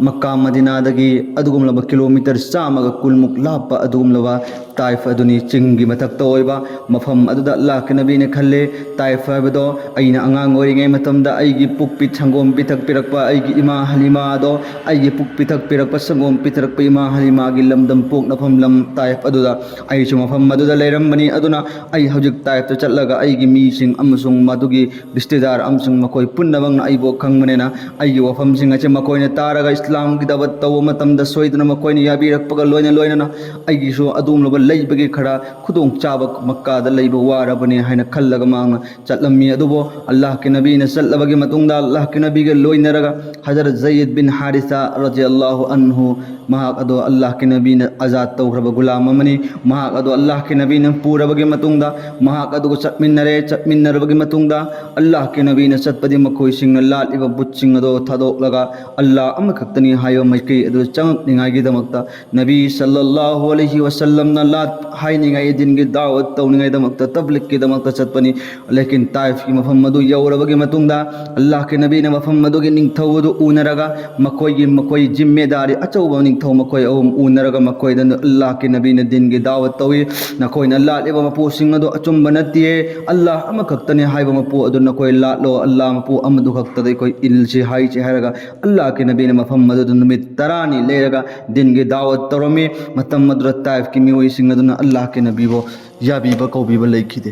ꯃꯀꯥ ꯃꯗꯤꯅꯥꯗꯒꯤ ꯑꯗꯨꯒꯨꯝꯂꯕ ꯀꯤꯂꯣꯃꯤꯇꯔ ꯆꯥꯝꯃꯒ ꯀꯨꯟꯃꯨꯛ ꯂꯥꯞꯄ ꯑꯗꯨꯒꯨꯝꯂꯕ ꯇꯥꯏꯐ ꯑꯗꯨꯅꯤ, ꯆꯤꯡꯒꯤ ꯃꯊꯛꯇ ꯑꯣꯏꯕ ꯃꯐꯝ ꯑꯗꯨꯗ ꯑꯜꯂꯥꯍꯀꯤ ꯅꯕꯤꯅ ꯈꯜꯂꯦ꯫ ꯇꯥꯏꯐ ꯍꯥꯏꯕꯗꯣ ꯑꯩꯅ ꯑꯉꯥꯡ ꯑꯣꯏꯔꯤꯉꯩ ꯃꯇꯝꯗ ꯑꯩꯒꯤ ꯄꯨꯛ ꯄꯤꯠ ꯁꯪꯒꯣꯝ ꯄꯤꯊꯛꯄꯤꯔꯛꯄ ꯑꯩꯒꯤ ꯏꯃꯥ ꯍꯂꯤꯃꯥꯗꯣ, ꯑꯩꯒꯤ ꯄꯨꯛ ꯄꯤꯊꯛꯄꯤꯔꯛꯄ ꯁꯪꯒꯣꯝ ꯄꯤꯊꯛꯄ ꯏꯃꯥ ꯍꯂꯤꯃꯥꯒꯤ ꯂꯝꯗꯝ ꯄꯣꯛꯅꯐꯝ ꯂꯝ ꯇꯥꯏꯐ ꯑꯗꯨꯗ ꯑꯩꯁꯨ ꯃꯐꯝ ꯑꯗꯨꯗ ꯂꯩꯔꯝꯕꯅꯤ꯫ ꯑꯗꯨꯅ ꯑꯩ ꯍꯧꯖꯤꯛ ꯇꯥꯏꯐꯇ ꯆꯠꯂꯒ ꯑꯩꯒꯤ ꯃꯤꯁꯤꯡ ꯑꯃꯁꯨꯡ ꯃꯗꯨꯒꯤ ꯔꯤꯁꯇꯦꯗꯥꯔ ꯑꯃꯁꯨꯡ ꯃꯈꯣꯏ ꯄꯨꯝꯅꯃꯛꯅ ꯑꯩꯕꯨ ꯈꯪꯕꯅꯤꯅ ꯑꯩꯒꯤ ꯋꯥꯐꯝꯁꯤꯡ ꯑꯁꯤ ꯃꯈꯣꯏꯅ ꯇꯥꯔꯒ ꯏꯁꯂꯥꯝꯒꯤ ꯗꯥꯋꯠ ꯇꯧꯕ ꯃꯇꯝꯗ ꯁꯣꯏꯗꯅ ꯃꯈꯣꯏꯅ ꯌꯥꯕꯤꯔꯛꯄꯒ ꯂꯣꯏꯅ ꯂꯣꯏꯅꯅ ꯑꯩꯒꯤꯁꯨ ꯑꯗꯨꯒꯨꯝꯂꯕ ꯂꯩꯕꯒꯤ ꯈꯔ ꯈꯨꯗꯣꯡꯆꯥꯕ ꯃꯛꯀꯥꯗ ꯂꯩꯕ ꯋꯥꯔꯕꯅꯤ ꯍꯥꯏꯅ ꯈꯜꯂꯒ ꯃꯍꯥꯛꯅ ꯆꯠꯂꯝꯃꯤ꯫ ꯑꯗꯨꯕꯨ ꯑꯜꯂꯥꯍꯀꯤ ꯅꯕꯤꯅ ꯆꯠꯂꯕꯒꯤ ꯃꯇꯨꯡꯗ ꯑꯜꯂꯥꯍꯀꯤ ꯅꯕꯤꯒ ꯂꯣꯏꯅꯔꯒ ꯍꯖꯔꯠ ꯖꯌꯤꯗ ꯕꯤꯟ ꯍꯥꯔꯤꯁꯥ ꯔꯖꯤꯌꯜꯂꯥꯍꯨ ꯑꯟꯍꯨ, ꯃꯍꯥꯛ ꯑꯗꯣ ꯑꯜꯂꯥꯍꯀꯤ ꯅꯕꯤꯅ ꯑꯖꯥꯗ ꯇꯧꯈ꯭ꯔꯕ ꯒꯨꯂꯥꯝ ꯑꯃꯅꯤ꯫ ꯃꯍꯥꯛ ꯑꯗꯣ ꯑꯜꯂꯥꯍꯀꯤ ꯅꯕꯤꯅ ꯄꯨꯔꯕꯒꯤ ꯃꯇꯨꯡꯗ ꯃꯍꯥꯛ ꯑꯗꯨꯒ ꯆꯠꯃꯤꯟꯅꯔꯦ꯫ ꯆꯠꯃꯤꯟꯅꯔꯕꯒꯤ ꯃꯇꯨꯡꯗ ꯑꯜꯂꯥꯍꯀꯤ ꯅꯕꯤꯅ ꯆꯠꯄꯗꯤ ꯃꯈꯣꯏꯁꯤꯡꯅ ꯂꯥꯠꯂꯤꯕ ꯕꯨꯠꯁꯤꯡ ꯑꯗꯣ ꯊꯥꯗꯣꯛꯂꯒ ꯑꯜꯂꯥꯍ ꯑꯃꯈꯛꯇꯅꯤ ꯍꯥꯏꯕ ꯃꯥꯏꯀꯩ ꯑꯗꯨ ꯆꯪꯉꯛꯅꯤꯉꯥꯏꯒꯤꯗꯃꯛꯇ ꯅꯕꯤ ꯁꯜꯂꯜꯂꯥꯍꯨ ꯑꯂꯩꯍꯤ ꯋꯁꯜꯂꯝꯅ ꯂꯥꯠ ꯍꯥꯏꯅꯤꯡꯉꯥꯏ, ꯗꯤꯟꯒꯤ ꯗꯥꯋꯠ ꯇꯧꯅꯤꯡꯉꯥꯏꯗꯃꯛꯇ, ꯇꯕ꯭ꯂꯤꯛꯀꯤꯗꯃꯛꯇ ꯆꯠꯄꯅꯤ꯫ ꯂꯦꯀꯤꯟ ꯇꯥꯏꯐꯀꯤ ꯃꯐꯝ ꯑꯗꯨ ꯌꯧꯔꯕꯒꯤ ꯃꯇꯨꯡꯗ ꯑꯜꯂꯥꯍꯀꯤ ꯅꯕꯤꯅ ꯃꯐꯝ ꯑꯗꯨꯒꯤ ꯅꯤꯡꯊꯧ ꯑꯗꯨ ꯎꯅꯔꯒ ꯃꯈꯣꯏꯒꯤ, ꯃꯈꯣꯏ ꯖꯤꯝꯃꯦꯗꯥꯔꯤ ꯑꯆꯧꯕ ꯅꯤꯡꯊꯧ ꯃꯈꯣꯏ ꯑꯍꯨꯝ ꯎꯅꯔꯒ ꯃꯈꯣꯏꯗ ꯑꯜꯂꯥꯍꯀꯤ ꯅꯕꯤꯅ ꯗꯤꯟꯒꯤ ꯗꯥꯋꯠ ꯇꯧꯏ꯫ ꯅꯈꯣꯏꯅ ꯂꯥꯠꯂꯤꯕ ꯃꯄꯨꯁꯤꯡ ꯑꯗꯨ ꯑꯆꯨꯝꯕ ꯅꯠꯇꯦ꯫ ꯑꯜꯂꯥꯍ ꯑꯃꯈꯛꯇꯅꯤ ꯍꯥꯏꯕ ꯃꯄꯨ ꯑꯗꯨ ꯅꯈꯣꯏ ꯂꯥꯠꯂꯣ꯫ ꯑꯜꯂꯥꯍ ꯃꯄꯨ ꯑꯃꯗꯨ ꯈꯛꯇꯗ ꯑꯩꯈꯣꯏ ꯏꯜꯁꯤ ꯍꯥꯏꯁꯤ ꯍꯥꯏꯔꯒ ꯑꯜꯂꯥꯍꯀꯤ ꯅꯕꯤꯅ ꯃꯐꯝ ꯑꯗꯨꯗ ꯅꯨꯃꯤꯠ ꯇꯔꯥꯅꯤ ꯂꯩꯔꯒ ꯗꯤꯟꯒꯤ ꯗꯥꯋꯠ ꯇꯧꯔꯝꯃꯤ꯫ ꯃꯇꯝ ꯑꯗꯨꯗ ꯇꯥꯏꯐꯀꯤ ꯃꯤꯑꯣꯏꯁꯤꯡ ꯑꯗꯨꯅ ꯑꯜꯂꯥꯍꯀꯤ ꯅꯕꯤꯕꯨ ꯌꯥꯕꯤꯕ ꯀꯧꯕꯤꯕ ꯂꯩꯈꯤꯗꯦ꯫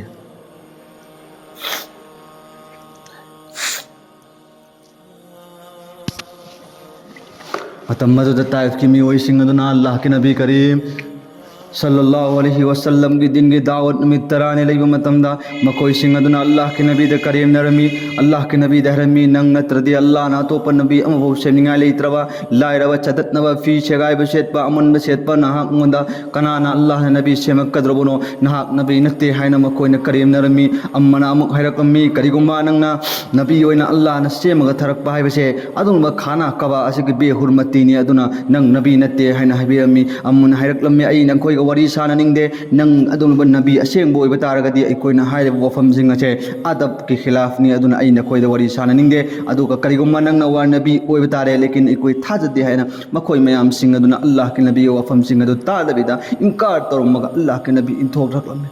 ꯃꯇꯝ ꯑꯗꯨꯗ ꯇꯥꯏꯐꯀꯤ ꯃꯤꯑꯣꯏꯁꯤꯡ ꯑꯗꯨꯅ ꯑꯜꯂꯥꯍꯀꯤ ꯅꯕꯤ ꯀꯔꯤꯝ ꯁꯜꯂꯜꯂꯥꯍꯨ ꯑꯂꯩꯍꯤ ꯋꯁꯜꯂꯝꯒꯤ ꯗꯤꯟꯒꯤ ꯗꯥꯋꯠ ꯅꯨꯃꯤꯠ ꯇꯔꯥꯅꯤ ꯂꯩꯕ ꯃꯇꯝꯗ ꯃꯈꯣꯏꯁꯤꯡ ꯑꯗꯨꯅ ꯑꯜꯂꯥꯍꯀꯤ ꯅꯕꯤꯗ ꯀꯔꯦꯝꯅꯔꯝꯃꯤ꯫ ꯑꯜꯂꯥꯍꯀꯤ ꯅꯕꯤꯗ ꯍꯥꯏꯔꯝꯃꯤ, "ꯅꯪ ꯅꯠꯇ꯭ꯔꯗꯤ ꯑꯜꯂꯥꯍꯅ ꯑꯇꯣꯞꯄ ꯅꯕꯤ ꯑꯃꯐꯥꯎ ꯁꯦꯝꯅꯤꯡꯉꯥꯏ ꯂꯩꯇ꯭ꯔꯕ, ꯂꯥꯏꯔꯕ, ꯆꯗꯠꯅꯕ, ꯐꯤ ꯁꯦꯒꯥꯏꯕ ꯁꯦꯠꯄ, ꯑꯃꯟꯕ ꯁꯦꯠꯄ ꯅꯍꯥꯛꯉꯣꯟꯗ ꯀꯅꯥꯅ ꯑꯜꯂꯥꯍꯅ ꯅꯕꯤ ꯁꯦꯝꯃꯛꯀꯗ꯭ꯔꯕꯅꯣ? ꯅꯍꯥꯛ ꯅꯕꯤ ꯅꯠꯇꯦ" ꯍꯥꯏꯅ ꯃꯈꯣꯏꯅ ꯀꯔꯦꯝꯅꯔꯝꯃꯤ꯫ ꯑꯃꯅ ꯑꯃꯨꯛ ꯍꯥꯏꯔꯛꯂꯝꯃꯤ, "ꯀꯔꯤꯒꯨꯝꯕ ꯅꯪꯅ ꯅꯕꯤ ꯑꯣꯏꯅ ꯑꯜꯂꯥꯍꯅ ꯁꯦꯝꯃꯒ ꯊꯥꯔꯛꯄ ꯍꯥꯏꯕꯁꯦ ꯑꯗꯨꯒꯨꯝꯕ ꯈꯥꯅꯥ ꯀꯕꯥ ꯑꯁꯤꯒꯤ ꯕꯦꯍꯨꯔꯃꯇꯤꯅꯤ, ꯑꯗꯨꯅ ꯅꯪ ꯅꯕꯤ ꯅꯠꯇꯦ" ꯍꯥꯏꯅ ꯍꯥꯏꯕꯤꯔꯝꯃꯤ꯫ ꯑꯃꯅ ꯍꯥꯏꯔꯛꯂꯝꯃꯤ, "ꯑꯩ ꯅꯈꯣꯏꯒ ꯋꯥꯔꯤ ꯁꯥꯟꯅꯅꯤꯡꯗꯦ꯫ ꯅꯪ ꯑꯗꯨꯒꯨꯝꯂꯕ ꯅꯕꯤ ꯑꯁꯦꯡꯕ ꯑꯣꯏꯕ ꯇꯥꯔꯒꯗꯤ ꯑꯩꯈꯣꯏꯅ ꯍꯥꯏꯔꯤꯕ ꯋꯥꯐꯝꯁꯤꯡ ꯑꯁꯦ ꯑꯗꯕꯀꯤ ꯈꯤꯂꯥꯐꯅꯤ, ꯑꯗꯨꯅ ꯑꯩ ꯅꯈꯣꯏꯗ ꯋꯥꯔꯤ ꯁꯥꯟꯅꯅꯤꯡꯗꯦ꯫ ꯑꯗꯨꯒ ꯀꯔꯤꯒꯨꯝꯕ ꯅꯪꯅ ꯋꯥ ꯅꯕꯤ ꯑꯣꯏꯕ ꯇꯥꯔꯦ, ꯂꯦꯀꯤꯟ ꯑꯩꯈꯣꯏ ꯊꯥꯖꯗꯦ ꯍꯥꯏꯅ ꯃꯈꯣꯏ ꯃꯌꯥꯝꯁꯤꯡ ꯑꯗꯨꯅ ꯑꯜꯂꯥꯍꯀꯤ ꯅꯕꯤꯒꯤ ꯋꯥꯐꯝꯁꯤꯡ ꯑꯗꯨ ꯇꯥꯗꯕꯤꯗ ꯏꯟꯀꯥꯔ ꯇꯧꯔꯝꯃꯒ ꯑꯜꯂꯥꯍꯀꯤ ꯅꯕꯤ ꯏꯟꯊꯣꯛꯂꯛꯂꯝꯃꯤ꯫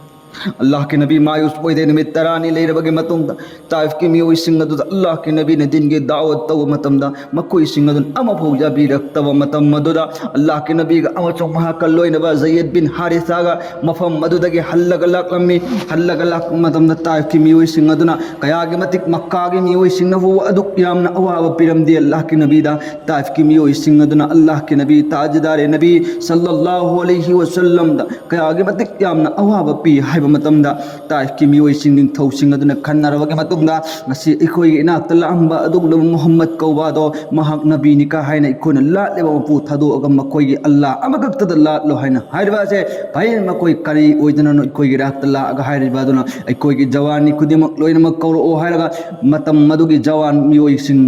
ꯑꯜꯂꯥꯍꯀꯤ ꯅꯕꯤ ꯃꯥꯌꯨꯁ ꯑꯣꯏꯗꯦ꯫ ꯅꯨꯃꯤꯠ ꯇꯔꯥꯅꯤ ꯂꯩꯔꯕꯒꯤ ꯃꯇꯨꯡꯗ ꯇꯥꯏꯐꯀꯤ ꯃꯤꯑꯣꯏꯁꯤꯡ ꯑꯗꯨꯗ ꯑꯜꯂꯥꯍꯀꯤ ꯅꯕꯤꯅ ꯗꯤꯟꯒꯤ ꯗꯥꯋꯠ ꯇꯧꯕ ꯃꯇꯝꯗ ꯃꯈꯣꯏꯁꯤꯡ ꯑꯗꯨꯅ ꯑꯃꯐꯥꯎ ꯌꯥꯕꯤꯔꯛꯇꯕ ꯃꯇꯝ ꯑꯗꯨꯗ ꯑꯜꯂꯥꯍꯀꯤ ꯅꯕꯤꯒ ꯑꯃꯁꯨꯡ ꯃꯍꯥꯛꯀ ꯂꯣꯏꯅꯕ ꯖꯌꯦꯗ ꯕꯤꯟ ꯍꯥꯔꯤꯁꯥꯒ ꯃꯐꯝ ꯑꯗꯨꯗꯒꯤ ꯍꯜꯂꯒ ꯂꯥꯛꯂꯝꯃꯤ꯫ ꯍꯜꯂꯒ ꯂꯥꯛꯄ ꯃꯇꯝꯗ ꯇꯥꯏꯐꯀꯤ ꯃꯤꯑꯣꯏꯁꯤꯡ ꯑꯗꯨꯅ ꯀꯌꯥꯒꯤ ꯃꯇꯤꯛ ꯃꯛꯀꯥꯒꯤ ꯃꯤꯑꯣꯏꯁꯤꯡꯅꯕꯨ ꯑꯗꯨꯛ ꯌꯥꯝꯅ ꯑꯋꯥꯕ ꯄꯤꯔꯝꯗꯦ꯫ ꯑꯜꯂꯥꯍꯀꯤ ꯅꯕꯤꯗ ꯇꯥꯏꯐꯀꯤ ꯃꯤꯑꯣꯏꯁꯤꯡ ꯑꯗꯨꯅ ꯑꯜꯂꯥꯍꯀꯤ ꯅꯕꯤ ꯇꯥꯖꯗꯥꯔꯦ ꯅꯕꯤ ꯁꯜꯂꯜꯂꯥꯍꯨ ꯑꯂꯩꯍꯤ ꯋꯁꯜꯂꯝꯗ ꯀꯌꯥꯒꯤ ꯃꯇꯤꯛ ꯌꯥꯝꯅ ꯑꯋꯥꯕ ꯄꯤ ꯍꯥꯏꯕ ꯃꯇꯝꯗ ꯇꯥꯏꯐꯀꯤ ꯃꯤꯑꯣꯏꯁꯤꯡ, ꯅꯤꯡꯊꯧꯁꯤꯡ ꯑꯗꯨꯅ ꯈꯟꯅꯔꯕꯒꯤ ꯃꯇꯨꯡꯗ ꯉꯁꯤ ꯑꯩꯈꯣꯏꯒꯤ ꯏꯅꯥꯛꯇ ꯂꯥꯛꯑꯝꯕ ꯑꯗꯨꯒꯨꯝꯂꯕ ꯃꯨꯍꯝꯃꯗ ꯀꯧꯕ ꯑꯗꯣ ꯃꯍꯥꯛ ꯅꯕꯤꯅꯤ ꯀꯥ ꯍꯥꯏꯅ ꯑꯩꯈꯣꯏꯅ ꯂꯥꯠꯂꯤꯕ ꯃꯄꯨ ꯊꯥꯗꯣꯛꯑꯒ ꯃꯈꯣꯏꯒꯤ ꯑꯜꯂꯥꯍ ꯑꯃꯈꯛꯇꯗ ꯂꯥꯠꯂꯣ ꯍꯥꯏꯅ ꯍꯥꯏꯔꯤꯕ ꯑꯁꯦ ꯐꯩ꯫ ꯃꯈꯣꯏ ꯀꯔꯤ ꯑꯣꯏꯗꯅꯅꯣ ꯑꯩꯈꯣꯏꯒꯤ ꯏꯅꯥꯛꯇ ꯂꯥꯛꯑꯒ ꯍꯥꯏꯔꯤꯕ ꯑꯗꯨꯅ ꯑꯩꯈꯣꯏꯒꯤ ꯖꯋꯥꯟꯅꯤ ꯈꯨꯗꯤꯡꯃꯛ ꯂꯣꯏꯅꯃꯛ ꯀꯧꯔꯛꯑꯣ ꯍꯥꯏꯔꯒ ꯃꯇꯝ ꯑꯗꯨꯒꯤ ꯖꯋꯥꯟ ꯃꯤꯑꯣꯏꯁꯤꯡ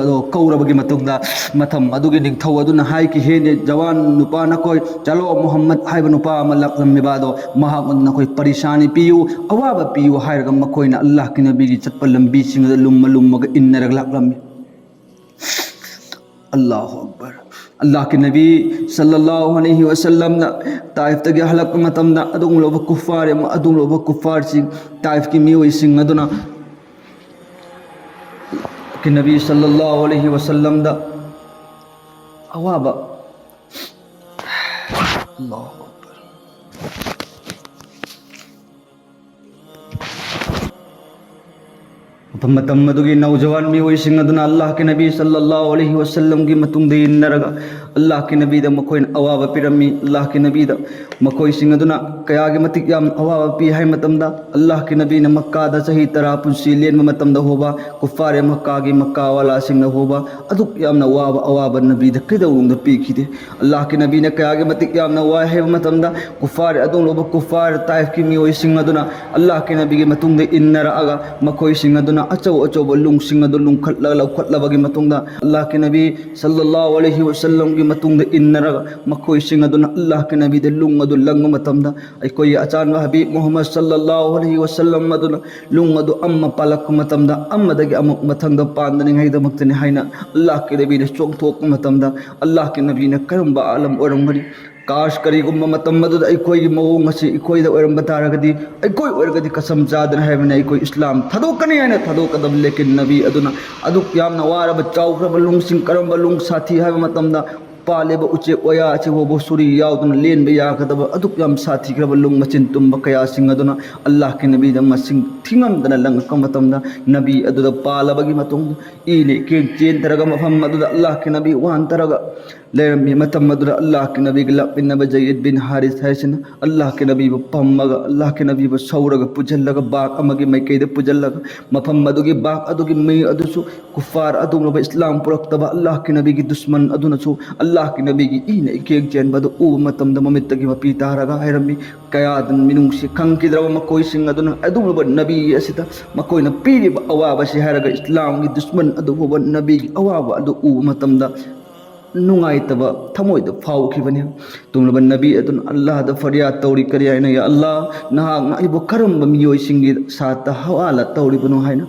ꯑꯗꯣ ꯀꯧꯔꯕꯒꯤ ꯃꯇꯨꯡꯗ ꯃꯇꯝ ꯑꯗꯨꯒꯤ ꯅꯤꯡꯊꯧ ꯑꯗꯨꯅ ꯍꯥꯏꯈꯤ, ꯍꯦꯅꯦ ꯖꯋꯥꯟ ꯅꯨꯄꯥ ꯅꯈꯣꯏ ꯆꯠꯂꯣ, ꯃꯨꯍꯝꯃꯗ ꯍꯥꯏꯕ ꯅꯨꯄꯥ ꯑꯃ ꯂꯥꯛꯂꯝꯃꯤꯕ ꯑꯗꯣ ꯃꯍꯥꯛ ꯅꯈꯣꯏ ꯄꯔꯤꯁꯥꯅꯤ ꯄꯤꯌꯨ, ꯑꯋꯥꯕ ꯄꯤꯌꯨ ꯍꯥꯏꯔꯒ ꯃꯈꯣꯏꯅ ꯑꯜꯂꯥꯍꯀꯤ ꯅꯕꯤꯒꯤ ꯆꯠꯄ ꯂꯝꯕꯤꯁꯤꯡ ꯑꯗꯨ ꯂꯨꯝꯃ ꯂꯨꯝꯃꯒ ꯏꯟꯅꯔꯒ ꯂꯥꯛꯂꯝꯃꯤ꯫ ꯑꯜꯂꯥꯍꯨ ꯑꯛꯕꯔ꯫ ꯑꯜꯂꯥꯍꯀꯤ ꯅꯕꯤ ꯁꯜꯂꯜꯂꯥꯍꯨ ꯑꯂꯩꯍꯤ ꯋꯁꯜꯂꯝꯅ ꯇꯥꯏꯐꯇꯒꯤ ꯍꯜꯂꯛꯄ ꯃꯇꯝꯗ ꯑꯗꯨꯒꯨꯝꯂꯕ ꯀꯨꯐꯥꯔ ꯑꯃ, ꯑꯗꯨꯒꯨꯝꯂꯕ ꯀꯨꯐꯥꯔꯁꯤꯡ, ꯇꯥꯏꯐꯀꯤ ꯃꯤꯑꯣꯏꯁꯤꯡ ꯑꯗꯨꯅ ꯀꯤ ꯅꯕꯤ ꯁꯜꯂꯜꯂꯥꯍꯨ ꯑꯂꯩꯍꯤ ꯋꯁꯜꯂꯝꯗ ꯑꯋꯥꯕ, ꯑꯜꯂꯥꯍꯨ ꯑꯛꯕꯔ꯫ ꯃꯐꯝ ꯃꯇꯝ ꯑꯗꯨꯒꯤ ꯅꯧꯖꯋꯥꯟ ꯃꯤꯑꯣꯏꯁꯤꯡ ꯑꯗꯨꯅ ꯑꯜꯂꯥꯍꯀꯤ ꯅꯕꯤ ꯁꯜꯂꯜꯂꯥꯍꯨ ꯑꯂꯩꯍꯤ ꯋꯁꯜꯂꯝꯒꯤ ꯃꯇꯨꯡꯗ ꯏꯟꯅꯔꯒ ꯑꯜꯂꯥꯍꯀꯤ ꯅꯕꯤꯗ ꯃꯈꯣꯏꯅ ꯑꯋꯥꯕ ꯄꯤꯔꯝꯃꯤ꯫ ꯑꯜꯂꯥꯍꯀꯤ ꯅꯕꯤꯗ ꯃꯈꯣꯏꯁꯤꯡ ꯑꯗꯨꯅ ꯀꯌꯥꯒꯤ ꯃꯇꯤꯛ ꯌꯥꯝ ꯑꯋꯥꯕ ꯄꯤ ꯍꯥꯏ ꯃꯇꯝꯗ, ꯑꯜꯂꯥꯍꯀꯤ ꯅꯕꯤꯅ ꯃꯛꯀꯥꯗ ꯆꯍꯤ ꯇꯔꯥ ꯄꯨꯟꯁꯤ ꯂꯦꯟꯕ ꯃꯇꯝꯗ ꯍꯧꯕ ꯀꯨꯐꯥꯔꯦ ꯃꯛꯀꯥꯒꯤ ꯃꯛꯀꯥ ꯋꯥꯂꯥꯁꯤꯡꯅ ꯍꯧꯕ ꯑꯗꯨꯛ ꯌꯥꯝꯅ ꯋꯥꯕ ꯑꯋꯥꯕ ꯅꯕꯤꯗ ꯀꯩꯗꯧꯅꯨꯡꯗ ꯄꯤꯈꯤꯗꯦ꯫ ꯑꯜꯂꯥꯍꯀꯤ ꯅꯕꯤꯅ ꯀꯌꯥꯒꯤ ꯃꯇꯤꯛ ꯌꯥꯝꯅ ꯋꯥꯏ ꯍꯥꯏꯕ ꯃꯇꯝꯗ, ꯀꯨꯐꯥꯔ, ꯑꯗꯨꯒꯨꯝꯂꯕ ꯀꯨꯐꯥꯔ ꯇꯥꯏꯐꯀꯤ ꯃꯤꯑꯣꯏꯁꯤꯡ ꯑꯗꯨꯅ ꯑꯜꯂꯥꯍꯀꯤ ꯅꯕꯤꯒꯤ ꯃꯇꯨꯡꯗ ꯏꯟꯅꯔꯛꯑꯒ ꯃꯈꯣꯏꯁꯤꯡ ꯑꯗꯨꯅ ꯑꯆꯧ ꯑꯆꯧꯕ ꯂꯨꯡꯁꯤꯡ ꯑꯗꯨ ꯂꯨꯡꯈꯠꯂ ꯂꯧꯈꯠꯂꯕꯒꯤ ꯃꯇꯨꯡꯗ ꯑꯜꯂꯥꯍꯀꯤ ꯅꯕꯤ ꯁꯜꯂꯜꯂꯥꯍꯨ ꯑꯂꯩꯍꯤ ꯋꯁꯜꯂꯝꯒꯤ ꯃꯇꯨꯡꯗ ꯏꯟꯅꯔꯒ ꯃꯈꯣꯏꯁꯤꯡ ꯑꯗꯨꯅ ꯑꯜꯂꯥꯍꯀꯤ ꯅꯕꯤꯗ ꯂꯨꯡ ꯑꯗꯨ ꯂꯪꯕ ꯃꯇꯝꯗ, ꯑꯩꯈꯣꯏꯒꯤ ꯑꯆꯥꯟꯕ ꯍꯕꯤꯕ ꯃꯨꯍꯝꯃꯗ ꯁꯜꯂꯜꯂꯥꯍꯨ ꯑꯂꯩꯍꯤ ꯋꯁꯜꯂꯝ ꯑꯗꯨꯅ ꯂꯨꯡ ꯑꯗꯨ ꯑꯃ ꯄꯥꯜꯂꯛꯄ ꯃꯇꯝꯗ ꯑꯃꯗꯒꯤ ꯑꯃꯨꯛ ꯃꯊꯪꯗ ꯄꯥꯟꯗꯅꯤꯡꯉꯥꯏꯗꯃꯛꯇꯅꯤ ꯍꯥꯏꯅ ꯑꯜꯂꯥꯍꯀꯤ ꯅꯕꯤꯅ ꯆꯣꯡꯊꯣꯛꯄ ꯃꯇꯝꯗ, ꯑꯜꯂꯥꯍꯀꯤ ꯅꯕꯤꯅ ꯀꯔꯝꯕ ꯑꯥꯂꯝ ꯑꯣꯏꯔꯝꯒꯅꯤ? ꯀꯥꯁ, ꯀꯔꯤꯒꯨꯝꯕ ꯃꯇꯝ ꯑꯗꯨꯗ ꯑꯩꯈꯣꯏꯒꯤ ꯃꯑꯣꯡ ꯑꯁꯤ ꯑꯩꯈꯣꯏꯗ ꯑꯣꯏꯔꯝꯕ ꯇꯥꯔꯒꯗꯤ, ꯑꯩꯈꯣꯏ ꯑꯣꯏꯔꯒꯗꯤ ꯀꯁꯝ ꯆꯥꯗꯅ ꯍꯥꯏꯕꯅꯤ, ꯑꯩꯈꯣꯏ ꯏꯁꯂꯥꯝ ꯊꯥꯗꯣꯛꯀꯅꯤ ꯍꯥꯏꯅ ꯊꯥꯗꯣꯛꯀꯗꯕ꯫ ꯂꯦꯀꯤꯟ ꯅꯕꯤ ꯑꯗꯨꯅ ꯑꯗꯨꯛ ꯌꯥꯝꯅ ꯋꯥꯔꯕ, ꯆꯥꯎꯈ꯭ꯔꯕ ꯂꯨꯡꯁꯤꯡ, ꯀꯔꯝꯕ ꯂꯨꯡ ꯁꯥꯊꯤ ꯍꯥꯏꯕ ꯃꯇꯝꯗ, ꯄꯥꯜꯂꯤꯕ ꯎꯆꯦꯛ ꯋꯥꯌꯥ ꯑꯁꯤꯐꯥꯎꯕ ꯁꯨꯔꯤ ꯌꯥꯎꯗꯅ ꯂꯦꯟꯕ ꯌꯥꯒꯗꯕ ꯑꯗꯨꯛ ꯌꯥꯝ ꯁꯥꯊꯤꯈ꯭ꯔꯕ ꯂꯨꯡ ꯃꯆꯤꯟ ꯇꯨꯝꯕ ꯀꯌꯥꯁꯤꯡ ꯑꯗꯨꯅ ꯑꯜꯂꯥꯍꯀꯤ ꯅꯕꯤꯗ ꯃꯁꯤꯡ ꯊꯤꯉꯝꯗꯅ ꯂꯪꯉꯛꯄ ꯃꯇꯝꯗ, ꯅꯕꯤ ꯑꯗꯨꯗ ꯄꯥꯜꯂꯕꯒꯤ ꯃꯇꯨꯡꯗ ꯏꯅ ꯏꯀꯦꯡ ꯆꯦꯟꯊꯔꯒ ꯃꯐꯝ ꯑꯗꯨꯗ ꯑꯜꯂꯥꯍꯀꯤ ꯅꯕꯤ ꯋꯥꯟꯊꯔꯒ ꯂꯩꯔꯝꯃꯤ꯫ ꯃꯇꯝ ꯑꯗꯨꯗ ꯑꯜꯂꯥꯍꯀꯤ ꯅꯕꯤꯒ ꯂꯥꯛꯃꯤꯟꯅꯕ ꯖꯌꯤꯗ ꯕꯤꯟ ꯍꯥꯔꯤꯁ ꯍꯥꯏꯁꯤꯅ ꯑꯜꯂꯥꯍꯀꯤ ꯅꯕꯤꯕꯨ ꯄꯝꯃꯒ, ꯑꯜꯂꯥꯍꯀꯤ ꯅꯕꯤꯕꯨ ꯁꯧꯔꯒ ꯄꯨꯁꯤꯜꯂꯒ, ꯕꯥꯒ ꯑꯃꯒꯤ ꯃꯥꯏꯀꯩꯗ ꯄꯨꯁꯤꯜꯂꯒ, ꯃꯐꯝ ꯑꯗꯨꯒꯤ ꯕꯥꯒ ꯑꯗꯨꯒꯤ ꯃꯤ ꯑꯗꯨꯁꯨ ꯀꯨꯐꯥꯔ, ꯑꯗꯨꯒꯨꯝꯂꯕ ꯏꯁꯂꯥꯝ ꯄꯨꯔꯛꯇꯕ ꯑꯜꯂꯥꯍꯀꯤ ꯅꯕꯤꯒꯤ ꯗꯨꯁꯃꯟ ꯑꯗꯨꯅꯁꯨ ꯑꯜꯂꯥꯍꯀꯤ ꯅꯕꯤꯒꯤ ꯏꯅ ꯏꯀꯦꯡ ꯆꯦꯟꯕ ꯑꯗꯨ ꯎꯕ ꯃꯇꯝꯗ ꯃꯃꯤꯠꯇꯒꯤ ꯃꯄꯤ ꯇꯥꯔꯒ ꯍꯥꯏꯔꯝꯃꯤ꯫ ꯀꯌꯥꯗ ꯃꯤꯅꯨꯡꯁꯤ ꯈꯪꯈꯤꯗ꯭ꯔꯕ ꯃꯈꯣꯏꯁꯤꯡ ꯑꯗꯨꯅ ꯑꯗꯨꯒꯨꯝꯂꯕ ꯅꯕꯤ ꯑꯁꯤꯗ ꯃꯈꯣꯏꯅ ꯄꯤꯔꯤꯕ ꯑꯋꯥꯕꯁꯤ ꯍꯥꯏꯔꯒ, ꯏꯁꯂꯥꯝꯒꯤ ꯗꯨꯁꯃꯟ ꯑꯗꯨ ꯐꯥꯎꯕ ꯅꯕꯤꯒꯤ ꯑꯋꯥꯕ ꯑꯗꯨ ꯎꯕ ꯃꯇꯝꯗ ꯅꯨꯡꯉꯥꯏꯇꯕ ꯊꯃꯣꯏꯗ ꯐꯥꯎꯈꯤꯕꯅꯤ꯫ ꯇꯨꯝꯂꯕ ꯅꯕꯤ ꯑꯗꯨꯅ ꯑꯜꯂꯥꯍꯗ ꯐꯔꯤꯌꯥꯗ ꯇꯧꯔꯤ, ꯀꯔꯤ ꯍꯥꯏꯅ? "ꯌꯥ ꯑꯜꯂꯥꯍ, ꯅꯍꯥꯛꯅ ꯑꯩꯕꯨ ꯀꯔꯝꯕ ꯃꯤꯑꯣꯏꯁꯤꯡꯒꯤ ꯁꯥꯠꯇ ꯍꯋꯥꯂꯥ ꯇꯧꯔꯤꯕꯅꯣ?" ꯍꯥꯏꯅ꯫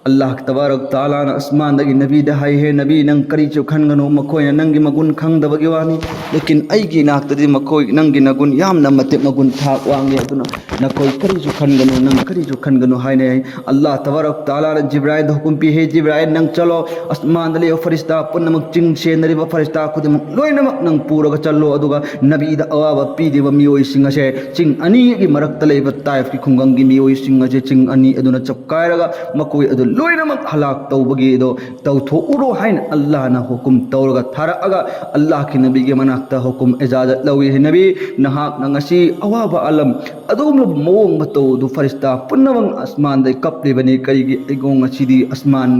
ꯑꯜꯂꯥꯍ ꯇꯕꯥꯔꯛ ꯇꯥꯂꯥꯅ ꯑꯁꯃꯥꯟꯗꯒꯤ ꯅꯕꯤꯗ ꯍꯥꯏ, "ꯍꯦ ꯅꯕꯤ, ꯅꯪ ꯀꯔꯤꯁꯨ ꯈꯟꯒꯅꯨ, ꯃꯈꯣꯏꯅ ꯅꯪꯒꯤ ꯃꯒꯨꯟ ꯈꯪꯗꯕꯒꯤ ꯋꯥꯅꯤ, ꯂꯦꯀꯤꯟ ꯑꯩꯒꯤ ꯏꯅꯥꯛꯇꯗꯤ ꯃꯈꯣꯏ ꯅꯪꯒꯤ ꯅꯒꯨꯟ ꯌꯥꯝꯅ ꯃꯇꯤꯛ ꯃꯒꯨꯟ ꯊꯥꯛ ꯋꯥꯡꯉꯤ, ꯑꯗꯨꯅ ꯅꯈꯣꯏ ꯀꯔꯤꯁꯨ ꯈꯟꯒꯅꯨ, ꯅꯪ ꯀꯔꯤꯁꯨ ꯈꯟꯒꯅꯨ" ꯍꯥꯏꯅ ꯍꯥꯏ꯫ ꯑꯜꯂꯥꯍ ꯇꯕꯥꯔꯛ ꯇꯥꯂꯥꯅ ꯖꯤꯕ꯭ꯔꯥꯏꯜꯗ ꯍꯨꯀꯨꯝ ꯄꯤ, "ꯍꯦ ꯖꯤꯕ꯭ꯔꯥꯏꯜ, ꯅꯪ ꯆꯠꯂꯣ, ꯑꯁꯃꯥꯟꯗ ꯂꯩꯕ ꯐꯔꯤꯁꯇꯥ ꯄꯨꯝꯅꯃꯛ, ꯆꯤꯡ ꯁꯦꯟꯅꯔꯤꯕ ꯐꯔꯤꯁꯇꯥ ꯈꯨꯗꯤꯡꯃꯛ ꯂꯣꯏꯅꯃꯛ ꯅꯪ ꯄꯨꯔꯒ ꯆꯠꯂꯣ, ꯑꯗꯨꯒ ꯅꯕꯤꯗ ꯑꯋꯥꯕ ꯄꯤꯔꯤꯕ ꯃꯤꯑꯣꯏꯁꯤꯡ ꯑꯁꯦ ꯆꯤꯡ ꯑꯅꯤꯒꯤ ꯃꯔꯛꯇ ꯂꯩꯕ ꯇꯥꯏꯐꯀꯤ ꯈꯨꯡꯒꯪꯒꯤ ꯃꯤꯑꯣꯏꯁꯤꯡ ꯑꯁꯦ ꯆꯤꯡ ꯑꯅꯤ ꯑꯗꯨꯅ ꯆꯞꯀꯥꯏꯔꯒ ꯃꯈꯣꯏ ꯑꯗꯨ ꯂꯣꯏꯅꯃꯛ ꯍꯂꯥꯛ ꯇꯧꯕꯒꯤꯗꯣ ꯇꯧꯊꯣꯛꯎꯔꯣ" ꯍꯥꯏꯅ ꯑꯜꯂꯥꯍꯅ ꯍꯨꯀꯨꯝ ꯇꯧꯔꯒ ꯊꯥꯔꯛꯑꯒ, ꯑꯜꯂꯥꯍꯀꯤ ꯅꯕꯤꯒꯤ ꯃꯅꯥꯛꯇ ꯍꯨꯀꯨꯝ ꯏꯖꯥꯖꯠ ꯂꯧꯏ, "ꯍꯦ ꯅꯕꯤ, ꯅꯍꯥꯛꯅ ꯉꯁꯤ ꯑꯋꯥꯕ ꯑꯥꯂꯝ ꯑꯗꯨꯒꯨꯝꯂꯕ ꯃꯑꯣꯡ ꯃꯇꯧ ꯑꯗꯨ ꯐꯔꯤꯁꯇꯥ ꯄꯨꯝꯅꯃꯛ ꯑꯁꯃꯥꯟꯗꯒꯤ ꯀꯞꯂꯤꯕꯅꯤ꯫ ꯀꯔꯤꯒꯤ? ꯑꯩꯉꯣꯡ ꯉꯁꯤꯗꯤ ꯑꯁꯃꯥꯟ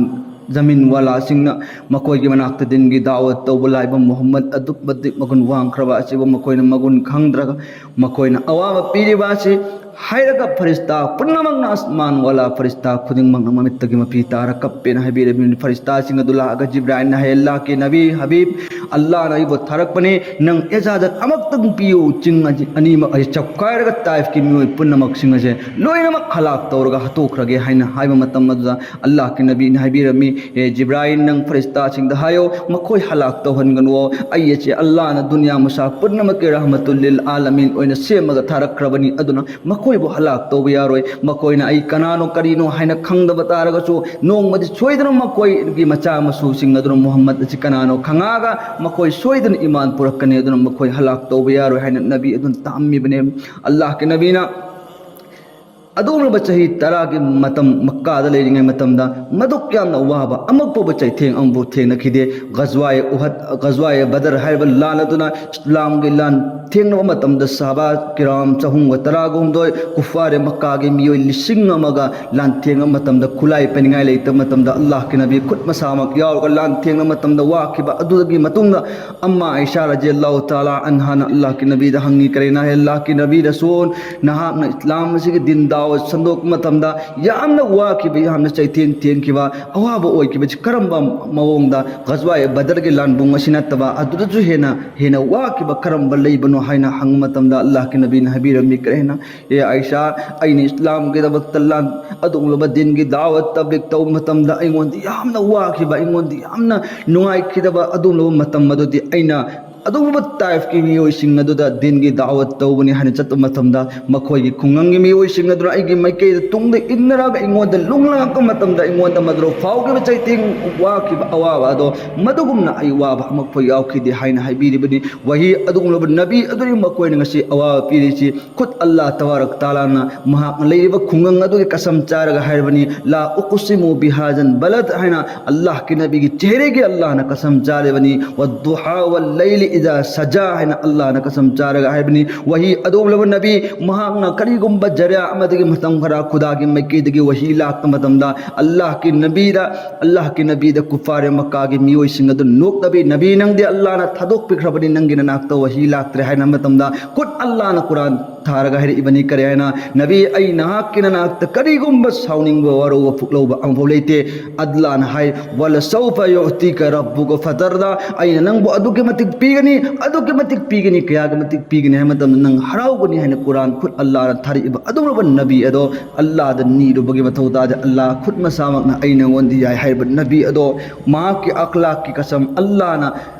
ꯖꯃꯤꯟ ꯋꯥꯂꯥꯁꯤꯡꯅ ꯃꯈꯣꯏꯒꯤ ꯃꯅꯥꯛꯇ ꯗꯤꯟꯒꯤ ꯗꯥꯋꯠ ꯇꯧꯕ ꯂꯥꯛꯏꯕ ꯃꯨꯍꯝꯃꯗ ꯑꯗꯨꯛ ꯃꯇꯤꯛ ꯃꯒꯨꯟ ꯋꯥꯡꯈ꯭ꯔꯕ ꯑꯁꯤꯕꯨ ꯃꯈꯣꯏꯅ ꯃꯒꯨꯟ ꯈꯪꯗ꯭ꯔꯒ ꯃꯈꯣꯏꯅ ꯑꯋꯥꯕ ꯄꯤꯔꯤꯕ ꯑꯁꯤ ꯍꯥꯏꯔꯒ ꯐꯔꯤꯁꯇꯥ ꯄꯨꯝꯅꯃꯛꯅ, ꯑꯁꯃꯥꯟ ꯋꯥꯂꯥ ꯐꯔꯤꯁꯇꯥ ꯈꯨꯗꯤꯡꯃꯛꯅ ꯃꯃꯤꯠꯇꯒꯤ ꯃꯄꯤ ꯇꯥꯔ ꯀꯞꯄꯦꯅ ꯍꯥꯏꯕꯤꯔꯕꯅꯤ꯫ ꯐꯔꯤꯁꯇꯥꯁꯤꯡ ꯑꯗꯨ ꯂꯥꯛꯑꯒ ꯖꯤꯕ꯭ꯔꯥꯏꯜꯅ ꯍꯥꯏꯌꯦ, "ꯑꯜꯂꯥꯍꯀꯤ ꯅꯕꯤ ꯍꯕꯤꯕ, ꯑꯜꯂꯥꯍꯅ ꯑꯩꯕꯨ ꯊꯥꯔꯛꯄꯅꯤ, ꯅꯪ ꯏꯖꯥꯖꯠ ꯑꯃꯈꯛꯇꯪ ꯄꯤꯌꯨ, ꯆꯤꯡ ꯑꯁꯤ ꯑꯅꯤꯃꯛ ꯑꯁꯤ ꯆꯞꯈꯥꯏꯔꯒ ꯇꯥꯏꯐꯀꯤ ꯃꯤꯑꯣꯏ ꯄꯨꯝꯅꯃꯛꯁꯤꯡ ꯑꯁꯦ ꯂꯣꯏꯅꯃꯛ ꯍꯂꯥꯛ ꯇꯧꯔꯒ ꯍꯥꯠꯇꯣꯛꯈ꯭ꯔꯒꯦ" ꯍꯥꯏꯅ ꯍꯥꯏꯕ ꯃꯇꯝ ꯑꯗꯨꯗ ꯑꯜꯂꯥꯍꯀꯤ ꯅꯕꯤꯅ ꯍꯥꯏꯕꯤꯔꯝꯃꯤ, "ꯑꯦ ꯖꯤꯕ꯭ꯔꯥꯏꯜ, ꯅꯪ ꯐꯔꯤꯁꯇꯥꯁꯤꯡꯗ ꯍꯥꯏꯌꯣ, ꯃꯈꯣꯏ ꯍꯂꯥꯛ ꯇꯧꯍꯟꯒꯅꯨ, ꯑꯩ ꯑꯁꯤ ꯑꯜꯂꯥꯍꯅ ꯗꯨꯅꯤꯌꯥ ꯃꯁꯥ ꯄꯨꯝꯅꯃꯛꯀꯤ ꯔꯍꯃꯇꯨꯜ ꯂꯤꯜ ꯑꯥꯂꯃꯤꯟ ꯑꯣꯏꯅ ꯁꯦꯝꯃꯒ ꯊꯥꯔꯛꯈ꯭ꯔꯕꯅꯤ, ꯑꯗꯨꯅ ꯃꯈꯣꯏꯕꯨ ꯍꯂꯥꯛ ꯇꯧꯕ ꯌꯥꯔꯣꯏ꯫ ꯃꯈꯣꯏꯅ ꯑꯩ ꯀꯅꯥꯅꯣ ꯀꯔꯤꯅꯣ ꯍꯥꯏꯅ ꯈꯪꯗꯕ ꯇꯥꯔꯒꯁꯨ ꯅꯣꯡꯃꯗꯤ ꯁꯣꯏꯗꯅ ꯃꯈꯣꯏꯒꯤ ꯃꯆꯥ ꯃꯁꯨꯁꯤꯡ ꯑꯗꯨꯅ ꯃꯨꯍꯝꯃꯗ ꯑꯁꯤ ꯀꯅꯥꯅꯣ ꯈꯪꯉꯛꯑꯒ ꯃꯈꯣꯏ ꯁꯣꯏꯗꯅ ꯏꯃꯥꯟ ꯄꯨꯔꯛꯀꯅꯤ, ꯑꯗꯨꯅ ꯃꯈꯣꯏ ꯍꯂꯥꯛ ꯇꯧꯕ ꯌꯥꯔꯣꯏ" ꯍꯥꯏꯅ ꯅꯕꯤ ꯑꯗꯨꯅ ꯇꯥꯛꯑꯝꯃꯤꯕꯅꯦ꯫ ꯑꯜꯂꯥꯍꯀꯤ ꯅꯕꯤꯅ ꯑꯗꯨꯒꯨꯝꯂꯕ ꯆꯍꯤ ꯇꯔꯥꯒꯤ ꯃꯇꯝ ꯃꯛꯀꯥꯗ ꯂꯩꯔꯤꯉꯩ ꯃꯇꯝꯗ ꯃꯗꯨꯛ ꯌꯥꯝꯅ ꯋꯥꯕ ꯑꯃꯛ ꯐꯥꯎꯕ ꯆꯩꯊꯦꯡ ꯑꯃꯐꯥꯎ ꯊꯦꯡꯅꯈꯤꯗꯦ꯫ ꯒꯖꯋꯥꯏ ꯎꯍꯗ, ꯒꯖꯋꯥꯏ ꯕꯗꯔ ꯍꯥꯏꯔꯤꯕ ꯂꯥꯟ ꯑꯗꯨꯅ ꯏꯁꯂꯥꯝꯒꯤ ꯂꯥꯟ ꯊꯦꯡꯅꯕ ꯃꯇꯝꯗ ꯁꯍꯥꯕꯥ ꯀꯤꯔꯥꯝ ꯆꯍꯨꯝꯒ ꯇꯔꯥꯒ ꯍꯨꯝꯗꯣꯏ, ꯀꯨꯐꯥꯔ ꯃꯛꯀꯥꯒꯤ ꯃꯤꯑꯣꯏ ꯂꯤꯁꯤꯡ ꯑꯃꯒ ꯂꯥꯟꯊꯦꯡꯅꯕ ꯃꯇꯝꯗ, ꯈꯨꯠꯂꯥꯏ ꯄꯥꯏꯅꯤꯡꯉꯥꯏ ꯂꯩꯇꯕ ꯃꯇꯝꯗ, ꯑꯜꯂꯥꯍꯀꯤ ꯅꯕꯤ ꯈꯨꯠ ꯃꯁꯥꯃꯛ ꯌꯥꯎꯔꯒ ꯂꯥꯟꯊꯦꯡꯅꯕ ꯃꯇꯝꯗ ꯋꯥꯈꯤꯕ ꯑꯗꯨꯗꯒꯤ ꯃꯇꯨꯡꯗ ꯑꯝꯃꯥ ꯑꯥꯏꯁꯥ ꯔꯖꯤꯌꯜꯂꯥꯍꯨ ꯇꯥꯂꯥ ꯑꯟꯍꯥꯅ ꯑꯜꯂꯥꯍꯀꯤ ꯅꯕꯤꯗ ꯍꯪꯉꯤ, ꯀꯔꯤꯅ ꯍꯥꯏ, "ꯑꯜꯂꯥꯍꯀꯤ ꯅꯕꯤ ꯔꯁꯨꯜ, ꯅꯍꯥꯛꯅ ꯏꯁꯂꯥꯝ ꯑꯁꯤꯒꯤ ꯗꯤꯟ ꯗꯥꯋꯠ ꯁꯟꯗꯣꯛꯄ ꯃꯇꯝꯗ ꯌꯥꯝꯅ ꯋꯥꯈꯤꯕ, ꯌꯥꯝꯅ ꯆꯩꯊꯦꯡ ꯊꯦꯡꯈꯤꯕ, ꯑꯋꯥꯕ ꯑꯣꯏꯈꯤꯕꯁꯤ ꯀꯔꯝꯕ ꯃꯑꯣꯡꯗ, ꯒꯖꯋꯥꯏ ꯕꯗꯔꯒꯤ ꯂꯥꯟꯕꯨꯡ ꯑꯁꯤ ꯅꯠꯇꯕ ꯑꯗꯨꯗꯁꯨ ꯍꯦꯟꯅ, ꯍꯦꯟꯅ ꯋꯥꯈꯤꯕ ꯀꯔꯝꯕ ꯂꯩꯕꯅꯣ?" ꯍꯥꯏꯅ ꯍꯪꯕ ꯃꯇꯝꯗ ꯑꯜꯂꯥꯍꯀꯤ ꯅꯕꯤꯅ ꯍꯥꯏꯕꯤꯔꯝꯃꯤ, ꯀꯔꯤꯅ, "ꯑꯦ ꯑꯥꯏꯁꯥ, ꯑꯩꯅ ꯏꯁꯂꯥꯝꯒꯤꯗꯃꯛꯇ ꯂꯥꯟ, ꯑꯗꯨꯒꯨꯝꯂꯕ ꯗꯤꯟꯒꯤ ꯗꯥꯋꯠ ꯇꯕ꯭ꯂꯤꯛ ꯇꯧꯕ ꯃꯇꯝꯗ ꯑꯩꯉꯣꯟꯗ ꯌꯥꯝꯅ ꯋꯥꯈꯤꯕ, ꯑꯩꯉꯣꯟꯗ ꯌꯥꯝꯅ ꯅꯨꯡꯉꯥꯏꯈꯤꯗꯕ ꯑꯗꯨꯒꯨꯝꯂꯕ ꯃꯇꯝ ꯑꯗꯨꯗꯤ ꯑꯩꯅ ꯑꯗꯨꯒꯨꯝꯂꯕ ꯇꯥꯏꯐꯀꯤ ꯃꯤꯑꯣꯏꯁꯤꯡ ꯑꯗꯨꯗ ꯗꯤꯟꯒꯤ ꯗꯥꯋꯠ ꯇꯧꯕꯅꯤ ꯍꯥꯏꯅ ꯆꯠꯄ ꯃꯇꯝꯗ ꯃꯈꯣꯏꯒꯤ ꯈꯨꯡꯒꯪꯒꯤ ꯃꯤꯑꯣꯏꯁꯤꯡ ꯑꯗꯨꯅ ꯑꯩꯒꯤ ꯃꯥꯏꯀꯩꯗ ꯇꯨꯡꯗ ꯏꯟꯅꯔꯒ ꯑꯩꯉꯣꯟꯗ ꯂꯨꯡꯂꯛꯄ ꯃꯇꯝꯗ ꯑꯩꯉꯣꯟꯗ ꯃꯗꯨꯗ ꯐꯥꯎꯈꯤꯕ ꯆꯩꯊꯦꯡ, ꯋꯥꯈꯤꯕ ꯑꯋꯥꯕ ꯑꯗꯣ ꯃꯗꯨꯒꯨꯝꯅ ꯑꯩ ꯋꯥꯕ ꯑꯃꯛꯐꯥꯎ ꯌꯥꯎꯈꯤꯗꯦ" ꯍꯥꯏꯅ ꯍꯥꯏꯕꯤꯔꯤꯕꯅꯤ꯫ ꯋꯥꯍꯤ ꯑꯗꯨꯒꯨꯝꯂꯕ ꯅꯕꯤ ꯑꯗꯨꯅꯤ ꯃꯈꯣꯏꯅ ꯉꯁꯤ ꯑꯋꯥꯕ ꯄꯤꯔꯤꯁꯤ꯫ ꯈꯨꯠ ꯑꯜꯂꯥꯍ ꯇꯕꯥꯔꯛ ꯇꯥꯂꯥꯅ ꯃꯍꯥꯛꯅ ꯂꯩꯔꯤꯕ ꯈꯨꯡꯒꯪ ꯑꯗꯨꯒꯤ ꯀꯁꯝ ꯆꯥꯔꯒ ꯍꯥꯏꯔꯕꯅꯤ, "ꯂꯥ ꯎꯛꯁꯤꯃꯨ ꯕꯤꯍꯥꯖꯟ ꯕꯂꯗ" ꯍꯥꯏꯅ ꯑꯜꯂꯥꯍꯀꯤ ꯅꯕꯤꯒꯤ ꯆꯦꯍꯔꯦꯒꯤ ꯑꯜꯂꯥꯍꯅ ꯀꯁꯝ ꯆꯥꯔꯤꯕꯅꯤ꯫ "ꯋꯥꯗꯨꯍꯥ ꯋꯜꯂꯩꯂꯤ ꯏꯗ ꯁꯖꯥ ꯍꯥꯏꯅ ꯑꯜꯂꯥꯍꯅ ꯀꯁꯝ ꯆꯥꯔꯒ ꯍꯥꯏꯕꯅꯤ꯫ ꯋꯥꯍꯤ ꯑꯗꯣꯝꯂꯕ ꯅꯕꯤ, ꯃꯍꯥꯛꯅ ꯀꯔꯤꯒꯨꯝꯕ ꯖꯔꯤꯌꯥ ꯑꯃꯗꯒꯤ ꯃꯇꯝ ꯈꯔ ꯈꯨꯗꯥꯒꯤ ꯃꯥꯏꯀꯩꯗꯒꯤ ꯋꯥꯍꯤ ꯂꯥꯛꯄ ꯃꯇꯝꯗ, ꯑꯜꯂꯥꯍꯀꯤ ꯅꯕꯤꯗ, ꯑꯜꯂꯥꯍꯀꯤ ꯅꯕꯤꯗ ꯀꯨꯐꯥꯔꯦ ꯃꯛꯀꯥꯒꯤ ꯃꯤꯑꯣꯏꯁꯤꯡ ꯑꯗꯨ ꯅꯣꯛꯅꯕꯤ, "ꯅꯕꯤ, ꯅꯪꯗꯤ ꯑꯜꯂꯥꯍꯅ ꯊꯥꯗꯣꯛꯄꯤꯈ꯭ꯔꯕꯅꯤ, ꯅꯪꯒꯤ ꯅꯅꯥꯛꯇ ꯋꯥꯍꯤ ꯂꯥꯛꯇ꯭ꯔꯦ" ꯍꯥꯏꯅ ꯃꯇꯝꯗ, ꯈꯨꯠ ꯑꯜꯂꯥꯍꯅ ꯀꯨꯔꯥꯟ ꯊꯥꯔꯒ ꯍꯥꯏꯔꯛꯏꯕꯅꯤ꯫ ꯀꯔꯤ ꯍꯥꯏꯅ? "ꯅꯕꯤ, ꯑꯩ ꯅꯍꯥꯛꯀꯤ ꯅꯅꯥꯛꯇ ꯀꯔꯤꯒꯨꯝꯕ ꯁꯥꯎꯅꯤꯡꯕ, ꯋꯥꯔꯧꯕ, ꯄꯨꯛꯂꯧꯕ ꯑꯃꯐꯥꯎ ꯂꯩꯇꯦ꯫ ꯑꯜꯂꯥꯍꯅ ꯍꯥꯏ, ꯋꯥꯂ ꯁꯧꯐ ꯌꯨꯑꯇꯤꯀ ꯔꯕꯨꯀ ꯐꯇꯔꯗ, ꯑꯩꯅ ꯅꯪꯕꯨ ꯑꯗꯨꯛꯀꯤ ꯃꯇꯤꯛ ꯄꯤꯒꯅꯤ, ꯑꯗꯨꯛꯀꯤ ꯃꯇꯤꯛ ꯄꯤꯒꯅꯤ, ꯀꯌꯥꯒꯤ ꯃꯇꯤꯛ ꯄꯤꯒꯅꯤ ꯍꯥꯏꯕ ꯃꯇꯝꯗ ꯅꯪ ꯍꯔꯥꯎꯒꯅꯤ" ꯍꯥꯏꯅ ꯀꯨꯔꯥꯟ ꯈꯨꯠ ꯑꯜꯂꯥꯍꯅ ꯊꯥꯔꯛꯏꯕ ꯑꯗꯨꯒꯨꯝꯂꯕ ꯅꯕꯤ ꯑꯗꯣ ꯑꯜꯂꯥꯍꯗ ꯅꯤꯔꯨꯕꯒꯤ ꯃꯊꯧ ꯇꯥꯗꯦ꯫ ꯑꯜꯂꯥꯍ ꯈꯨꯠ ꯃꯁꯥꯃꯛꯅ "ꯑꯩ ꯅꯪꯉꯣꯟꯗ ꯌꯥꯏ" ꯍꯥꯏꯔꯤꯕ ꯅꯕꯤ ꯑꯗꯣ, ꯃꯍꯥꯛꯀꯤ ꯑꯈ꯭ꯂꯥꯛꯀꯤ ꯀꯁꯝ, ꯑꯜꯂꯥꯍꯅ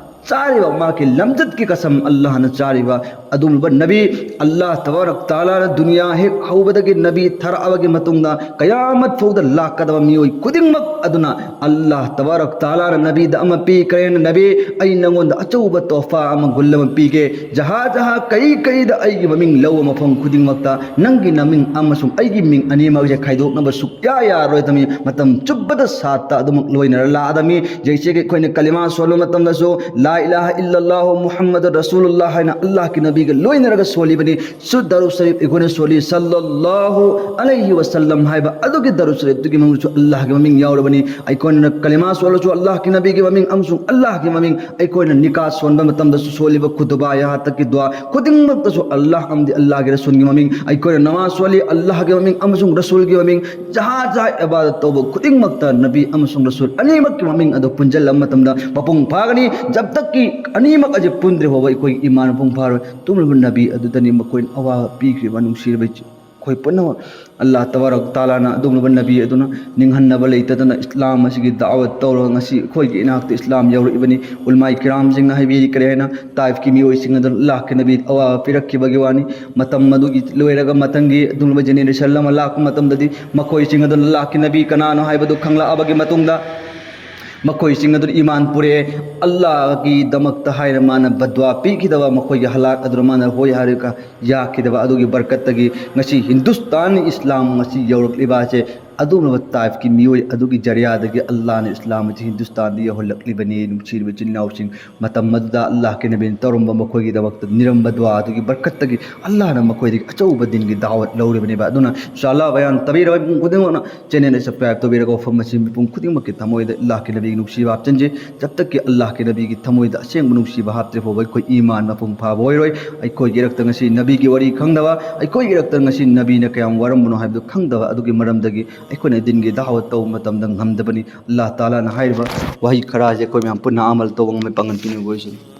ꯆꯥꯔꯤꯕ, ꯃꯍꯥꯛꯀꯤ ꯂꯝꯆꯠꯀꯤ ꯀꯁꯝ, ꯑꯜꯂꯥꯍꯅ ꯆꯥꯔꯤꯕ ꯑꯗꯨꯒꯨꯝꯂꯕ ꯅꯕꯤ, ꯑꯜꯂꯥꯍ ꯇꯕꯥꯔꯛ ꯇꯥꯂꯥꯅ ꯗꯨꯅꯤꯌꯥ ꯍꯦꯛ ꯍꯧꯕꯗꯒꯤ ꯅꯕꯤ ꯊꯥꯔꯛꯑꯕꯒꯤ ꯃꯇꯨꯡꯗ ꯀꯌꯥꯃꯠ ꯐꯥꯎꯗ ꯂꯥꯛꯀꯗꯕ ꯃꯤꯑꯣꯏ ꯈꯨꯗꯤꯡꯃꯛ ꯑꯗꯨꯅ ꯑꯜꯂꯥꯍ ꯇꯕꯥꯔꯛ ꯇꯥꯂꯥꯅ ꯅꯕꯤꯗ ꯑꯃ ꯄꯤꯈ꯭ꯔꯦ꯫ "ꯅꯕꯤ, ꯑꯩ ꯅꯪꯉꯣꯟꯗ ꯑꯆꯧꯕ ꯇꯣꯍꯐꯥ ꯑꯃ, ꯒꯨꯜ ꯑꯃ ꯄꯤꯒꯦ꯫ ꯖꯍꯥ ꯖꯍꯥ, ꯀꯩ ꯀꯩꯗ ꯑꯩꯒꯤ ꯃꯃꯤꯡ ꯂꯧꯕ ꯃꯐꯝ ꯈꯨꯗꯤꯡꯃꯛꯇ ꯅꯪꯒꯤ ꯅꯃꯤꯡ ꯑꯃꯁꯨꯡ ꯑꯩꯒꯤ ꯃꯤꯡ ꯑꯅꯤꯃꯛꯁꯦ ꯈꯥꯏꯗꯣꯛꯅꯕ ꯁꯨꯛꯌꯥ ꯌꯥꯔꯣꯏꯗꯕꯅꯤ꯫ ꯃꯇꯝ ꯆꯨꯞꯄꯗ ꯁꯥꯠꯇ ꯑꯗꯨꯃꯛ ꯂꯣꯏꯅꯔ ꯂꯥꯛꯑꯗꯕꯅꯤ"꯫ ꯖꯩꯁꯦ ꯀꯤ ꯑꯩꯈꯣꯏꯅ ꯀꯂꯤꯃꯥ ꯁꯣꯟꯕ ꯃꯇꯝꯗꯁꯨ "ꯂꯥ ꯏꯂꯥꯍ ꯏꯜꯂꯜꯂꯥꯍꯨ ꯃꯨꯍꯝꯃꯗꯨ ꯔꯁꯨꯂꯨꯜꯂꯥꯍ" ꯍꯥꯏꯅ ꯑꯜꯂꯥꯍꯀꯤ ꯅꯕꯤꯒ ꯂꯣꯏꯅꯔꯒ ꯁꯣꯜꯂꯤꯕꯅꯤ꯫ ꯁꯨ ꯗꯔꯨ ꯁꯔꯤꯐ ꯑꯩꯈꯣꯏꯅ ꯁꯣꯜꯂꯤ, "ꯁꯜꯂꯜꯂꯥꯍꯨ ꯑꯂꯩꯍꯤ ꯋꯁꯜꯂꯝ" ꯍꯥꯏꯕ ꯑꯗꯨꯒꯤ ꯗꯔꯨ ꯁꯔꯤꯐꯇꯨꯒꯤ ꯃꯅꯨꯡꯗꯁꯨ ꯑꯜꯂꯥꯍꯀꯤ ꯃꯃꯤꯡ ꯌꯥꯎꯔꯕꯅꯤ꯫ ꯑꯩꯈꯣꯏꯅ ꯀꯂꯤꯃꯥ ꯁꯣꯜꯂꯁꯨ ꯑꯜꯂꯥꯍꯀꯤ ꯅꯕꯤꯒꯤ ꯃꯃꯤꯡ ꯑꯃꯁꯨꯡ ꯑꯜꯂꯥꯍꯀꯤ ꯃꯃꯤꯡ, ꯑꯩꯈꯣꯏꯅ ꯅꯤꯀꯥ ꯁꯣꯟꯕ ꯃꯇꯝꯗꯁꯨ ꯁꯣꯜꯂꯤꯕ ꯈꯨꯇꯨꯕꯥ, ꯌꯥꯍꯥ ꯇꯛꯀꯤ ꯗꯨꯋꯥ ꯈꯨꯗꯤꯡꯃꯛꯇꯁꯨ ꯑꯜꯂꯥꯍ ꯑꯃꯗꯤ ꯑꯜꯂꯥꯍꯀꯤ ꯔꯁꯨꯜꯒꯤ ꯃꯃꯤꯡ, ꯑꯩꯈꯣꯏꯅ ꯅꯃꯥꯖ ꯁꯣꯜꯂꯤ ꯑꯜꯂꯥꯍꯀꯤ ꯃꯃꯤꯡ ꯑꯃꯁꯨꯡ ꯔꯁꯨꯜꯒꯤ ꯃꯃꯤꯡ, ꯖꯍꯥ ꯖꯍꯥ ꯏꯕꯥꯗꯠ ꯇꯧꯕ ꯈꯨꯗꯤꯡꯃꯛꯇ ꯅꯕꯤ ꯑꯃꯁꯨꯡ ꯔꯁꯨꯜ ꯑꯅꯤꯃꯛꯀꯤ ꯃꯃꯤꯡ ꯑꯗꯨ ꯄꯨꯟꯁꯤꯜꯂꯕ ꯃꯇꯝꯗ ꯃꯄꯨꯡ ꯐꯥꯒꯅꯤ꯫ ꯖꯕ ꯇꯛꯀꯤ ꯑꯅꯤꯃꯛ ꯑꯁꯤ ꯄꯨꯟꯗ꯭ꯔꯤ ꯐꯥꯎꯕ ꯑꯩꯈꯣꯏꯒꯤ ꯏꯃꯥꯟ ꯃꯄꯨꯡ ꯐꯥꯔꯣꯏ꯫ ꯑꯗꯨꯒꯨꯝꯂꯕ ꯅꯕꯤ ꯑꯗꯨꯗꯅꯤ ꯃꯈꯣꯏꯅ ꯑꯋꯥꯕ ꯄꯤꯈ꯭ꯔꯤꯕ꯫ ꯅꯨꯡꯁꯤꯔꯕ ꯏꯆꯦ, ꯑꯩꯈꯣꯏ ꯄꯨꯝꯅꯃꯛ ꯑꯜꯂꯥꯍ ꯇꯕꯥꯔꯛ ꯇꯥꯂꯥꯅ ꯑꯗꯨꯒꯨꯝꯂꯕ ꯅꯕꯤ ꯑꯗꯨꯅ ꯅꯤꯡꯍꯟꯅꯕ ꯂꯩꯇꯗꯅ ꯏꯁꯂꯥꯝ ꯑꯁꯤꯒꯤ ꯗꯥꯋꯠ ꯇꯧꯔꯒ ꯉꯁꯤ ꯑꯩꯈꯣꯏꯒꯤ ꯏꯅꯥꯛꯇ ꯏꯁꯂꯥꯝ ꯌꯧꯔꯛꯏꯕꯅꯤ꯫ ꯎꯂꯃꯥꯏ ꯀꯤꯔꯥꯝꯁꯤꯡꯅ ꯍꯥꯏꯕꯤꯔꯤ ꯀꯔꯤ ꯍꯥꯏꯅ? ꯇꯥꯏꯐꯀꯤ ꯃꯤꯑꯣꯏꯁꯤꯡ ꯑꯗꯨꯅ ꯑꯜꯂꯥꯍꯀꯤ ꯅꯕꯤ ꯑꯋꯥꯕ ꯄꯤꯔꯛꯈꯤꯕꯒꯤ ꯋꯥꯅꯤ꯫ ꯃꯇꯝ ꯑꯗꯨꯒꯤ ꯂꯣꯏꯔꯒ ꯃꯊꯪꯒꯤ ꯑꯗꯨꯒꯨꯝꯂꯕ ꯖꯦꯅꯦꯔꯦꯁꯟ ꯑꯃ ꯂꯥꯛꯄ ꯃꯇꯝꯗꯗꯤ ꯃꯈꯣꯏꯁꯤꯡ ꯑꯗꯨꯅ ꯑꯜꯂꯥꯍꯀꯤ ꯅꯕꯤ ꯀꯅꯥꯅꯣ ꯍꯥꯏꯕꯗꯨ ꯈꯪꯂꯛꯑꯕꯒꯤ ꯃꯇꯨꯡꯗ ꯃꯈꯣꯏꯁꯤꯡ ꯑꯗꯨ ꯏꯃꯥꯟ ꯄꯨꯔꯛꯑꯦ꯫ ꯑꯜꯂꯥꯍꯒꯤꯗꯃꯛꯇ ꯍꯥꯏꯅ ꯃꯥꯅ ꯕꯗꯋꯥ ꯄꯤꯈꯤꯗꯕ ꯃꯈꯣꯏꯒꯤ ꯍꯂꯥꯛ ꯑꯗꯨ ꯃꯥꯅ ꯍꯣꯏ ꯍꯥꯏꯔꯒ ꯌꯥꯈꯤꯗꯕ ꯑꯗꯨꯒꯤ ꯕꯔꯀꯠꯇꯒꯤ ꯉꯁꯤ ꯍꯤꯟꯗꯨꯁꯇꯥꯟ ꯏꯁꯂꯥꯝ ꯉꯁꯤ ꯌꯧꯔꯛꯂꯤꯕ ꯑꯁꯦ ꯑꯗꯨꯒꯨꯝꯂꯕ typeꯀꯤ ꯃꯤꯑꯣꯏ ꯑꯗꯨꯒꯤ ꯖꯔꯤꯌꯥꯗꯒꯤ ꯑꯜꯂꯥꯍꯅ ꯏꯁꯂꯥꯝ ꯑꯁꯤ ꯍꯤꯟꯗꯨꯁꯇꯥꯟꯗ ꯌꯧꯍꯜꯂꯛꯂꯤꯕꯅꯤ꯫ ꯅꯨꯡꯁꯤꯔꯤꯕ ꯏꯆꯤꯟ ꯏꯅꯥꯎꯁꯤꯡ, ꯃꯇꯝ ꯑꯗꯨꯗ ꯑꯜꯂꯥꯍꯀꯤ ꯅꯕꯤꯅ ꯇꯧꯔꯝꯕ, ꯃꯈꯣꯏꯒꯤꯗꯃꯛꯇ ꯅꯤꯔꯝꯕ ꯗꯨꯋꯥ ꯑꯗꯨꯒꯤ ꯕꯔꯀꯠꯇꯒꯤ ꯑꯜꯂꯥꯍꯅ ꯃꯈꯣꯏꯗꯒꯤ ꯑꯆꯧꯕ ꯗꯤꯟꯒꯤ ꯗꯥꯋꯠ ꯂꯧꯔꯤꯕꯅꯤꯕ꯫ ꯑꯗꯨꯅ ꯏꯟꯁꯥ ꯑꯜꯂꯥꯍ ꯕꯌꯥꯟ ꯇꯥꯕꯤꯔꯕ ꯃꯤꯄꯨꯝ ꯈꯨꯗꯤꯡꯃꯛꯅ channel subscribe ꯇꯧꯕꯤꯔꯒ ꯋꯥꯐꯝ ꯑꯁꯤ ꯃꯤꯄꯨꯝ ꯈꯨꯗꯤꯡꯃꯛꯀꯤ ꯊꯃꯣꯏꯗ ꯑꯜꯂꯥꯍꯀꯤ ꯅꯕꯤꯒꯤ ꯅꯨꯡꯁꯤꯕ ꯍꯥꯞꯆꯤꯟꯖꯩ꯫ ꯖꯕ ꯇꯛꯀꯤ ꯑꯜꯂꯥꯍꯀꯤ ꯅꯕꯤꯒꯤ ꯊꯃꯣꯏꯗ ꯑꯁꯦꯡꯕ ꯅꯨꯡꯁꯤꯕ ꯍꯥꯞꯇ꯭ꯔꯤ ꯐꯥꯎꯕ ꯑꯩꯈꯣꯏ ꯏꯃꯥꯟ ꯃꯄꯨꯡ ꯐꯥꯕ ꯑꯣꯏꯔꯣꯏ꯫ ꯑꯩꯈꯣꯏꯒꯤ ꯏꯔꯛꯇ ꯉꯁꯤ ꯅꯕꯤꯒꯤ ꯋꯥꯔꯤ ꯈꯪꯗꯕ, ꯑꯩꯈꯣꯏꯒꯤ ꯏꯔꯛꯇ ꯉꯁꯤ ꯅꯕꯤꯅ ꯀꯌꯥꯝ ꯋꯥꯔꯝꯕꯅꯣ ꯍꯥꯏꯕꯗꯨ ꯈꯪꯗꯕ ꯑꯗꯨꯒꯤ ꯃꯔꯝꯗꯒꯤ ꯑꯩꯈꯣꯏꯅ ꯗꯤꯟꯒꯤ ꯗꯥꯋꯠ ꯇꯧꯕ ꯃꯇꯝꯗ ꯉꯝꯗꯕꯅꯤ꯫ ꯑꯜꯂꯥꯍ ꯇꯥꯂꯥꯅ ꯍꯥꯏꯔꯤꯕ ꯋꯥꯍꯩ ꯈꯔꯁꯦ ꯑꯩꯈꯣꯏ ꯃꯌꯥꯝ ꯄꯨꯟꯅ ꯑꯃꯜ ꯇꯧꯕ ꯉꯝꯕ ꯄꯥꯡꯒꯜ ꯄꯤꯅꯕ ꯑꯣꯏꯁꯅꯨ꯫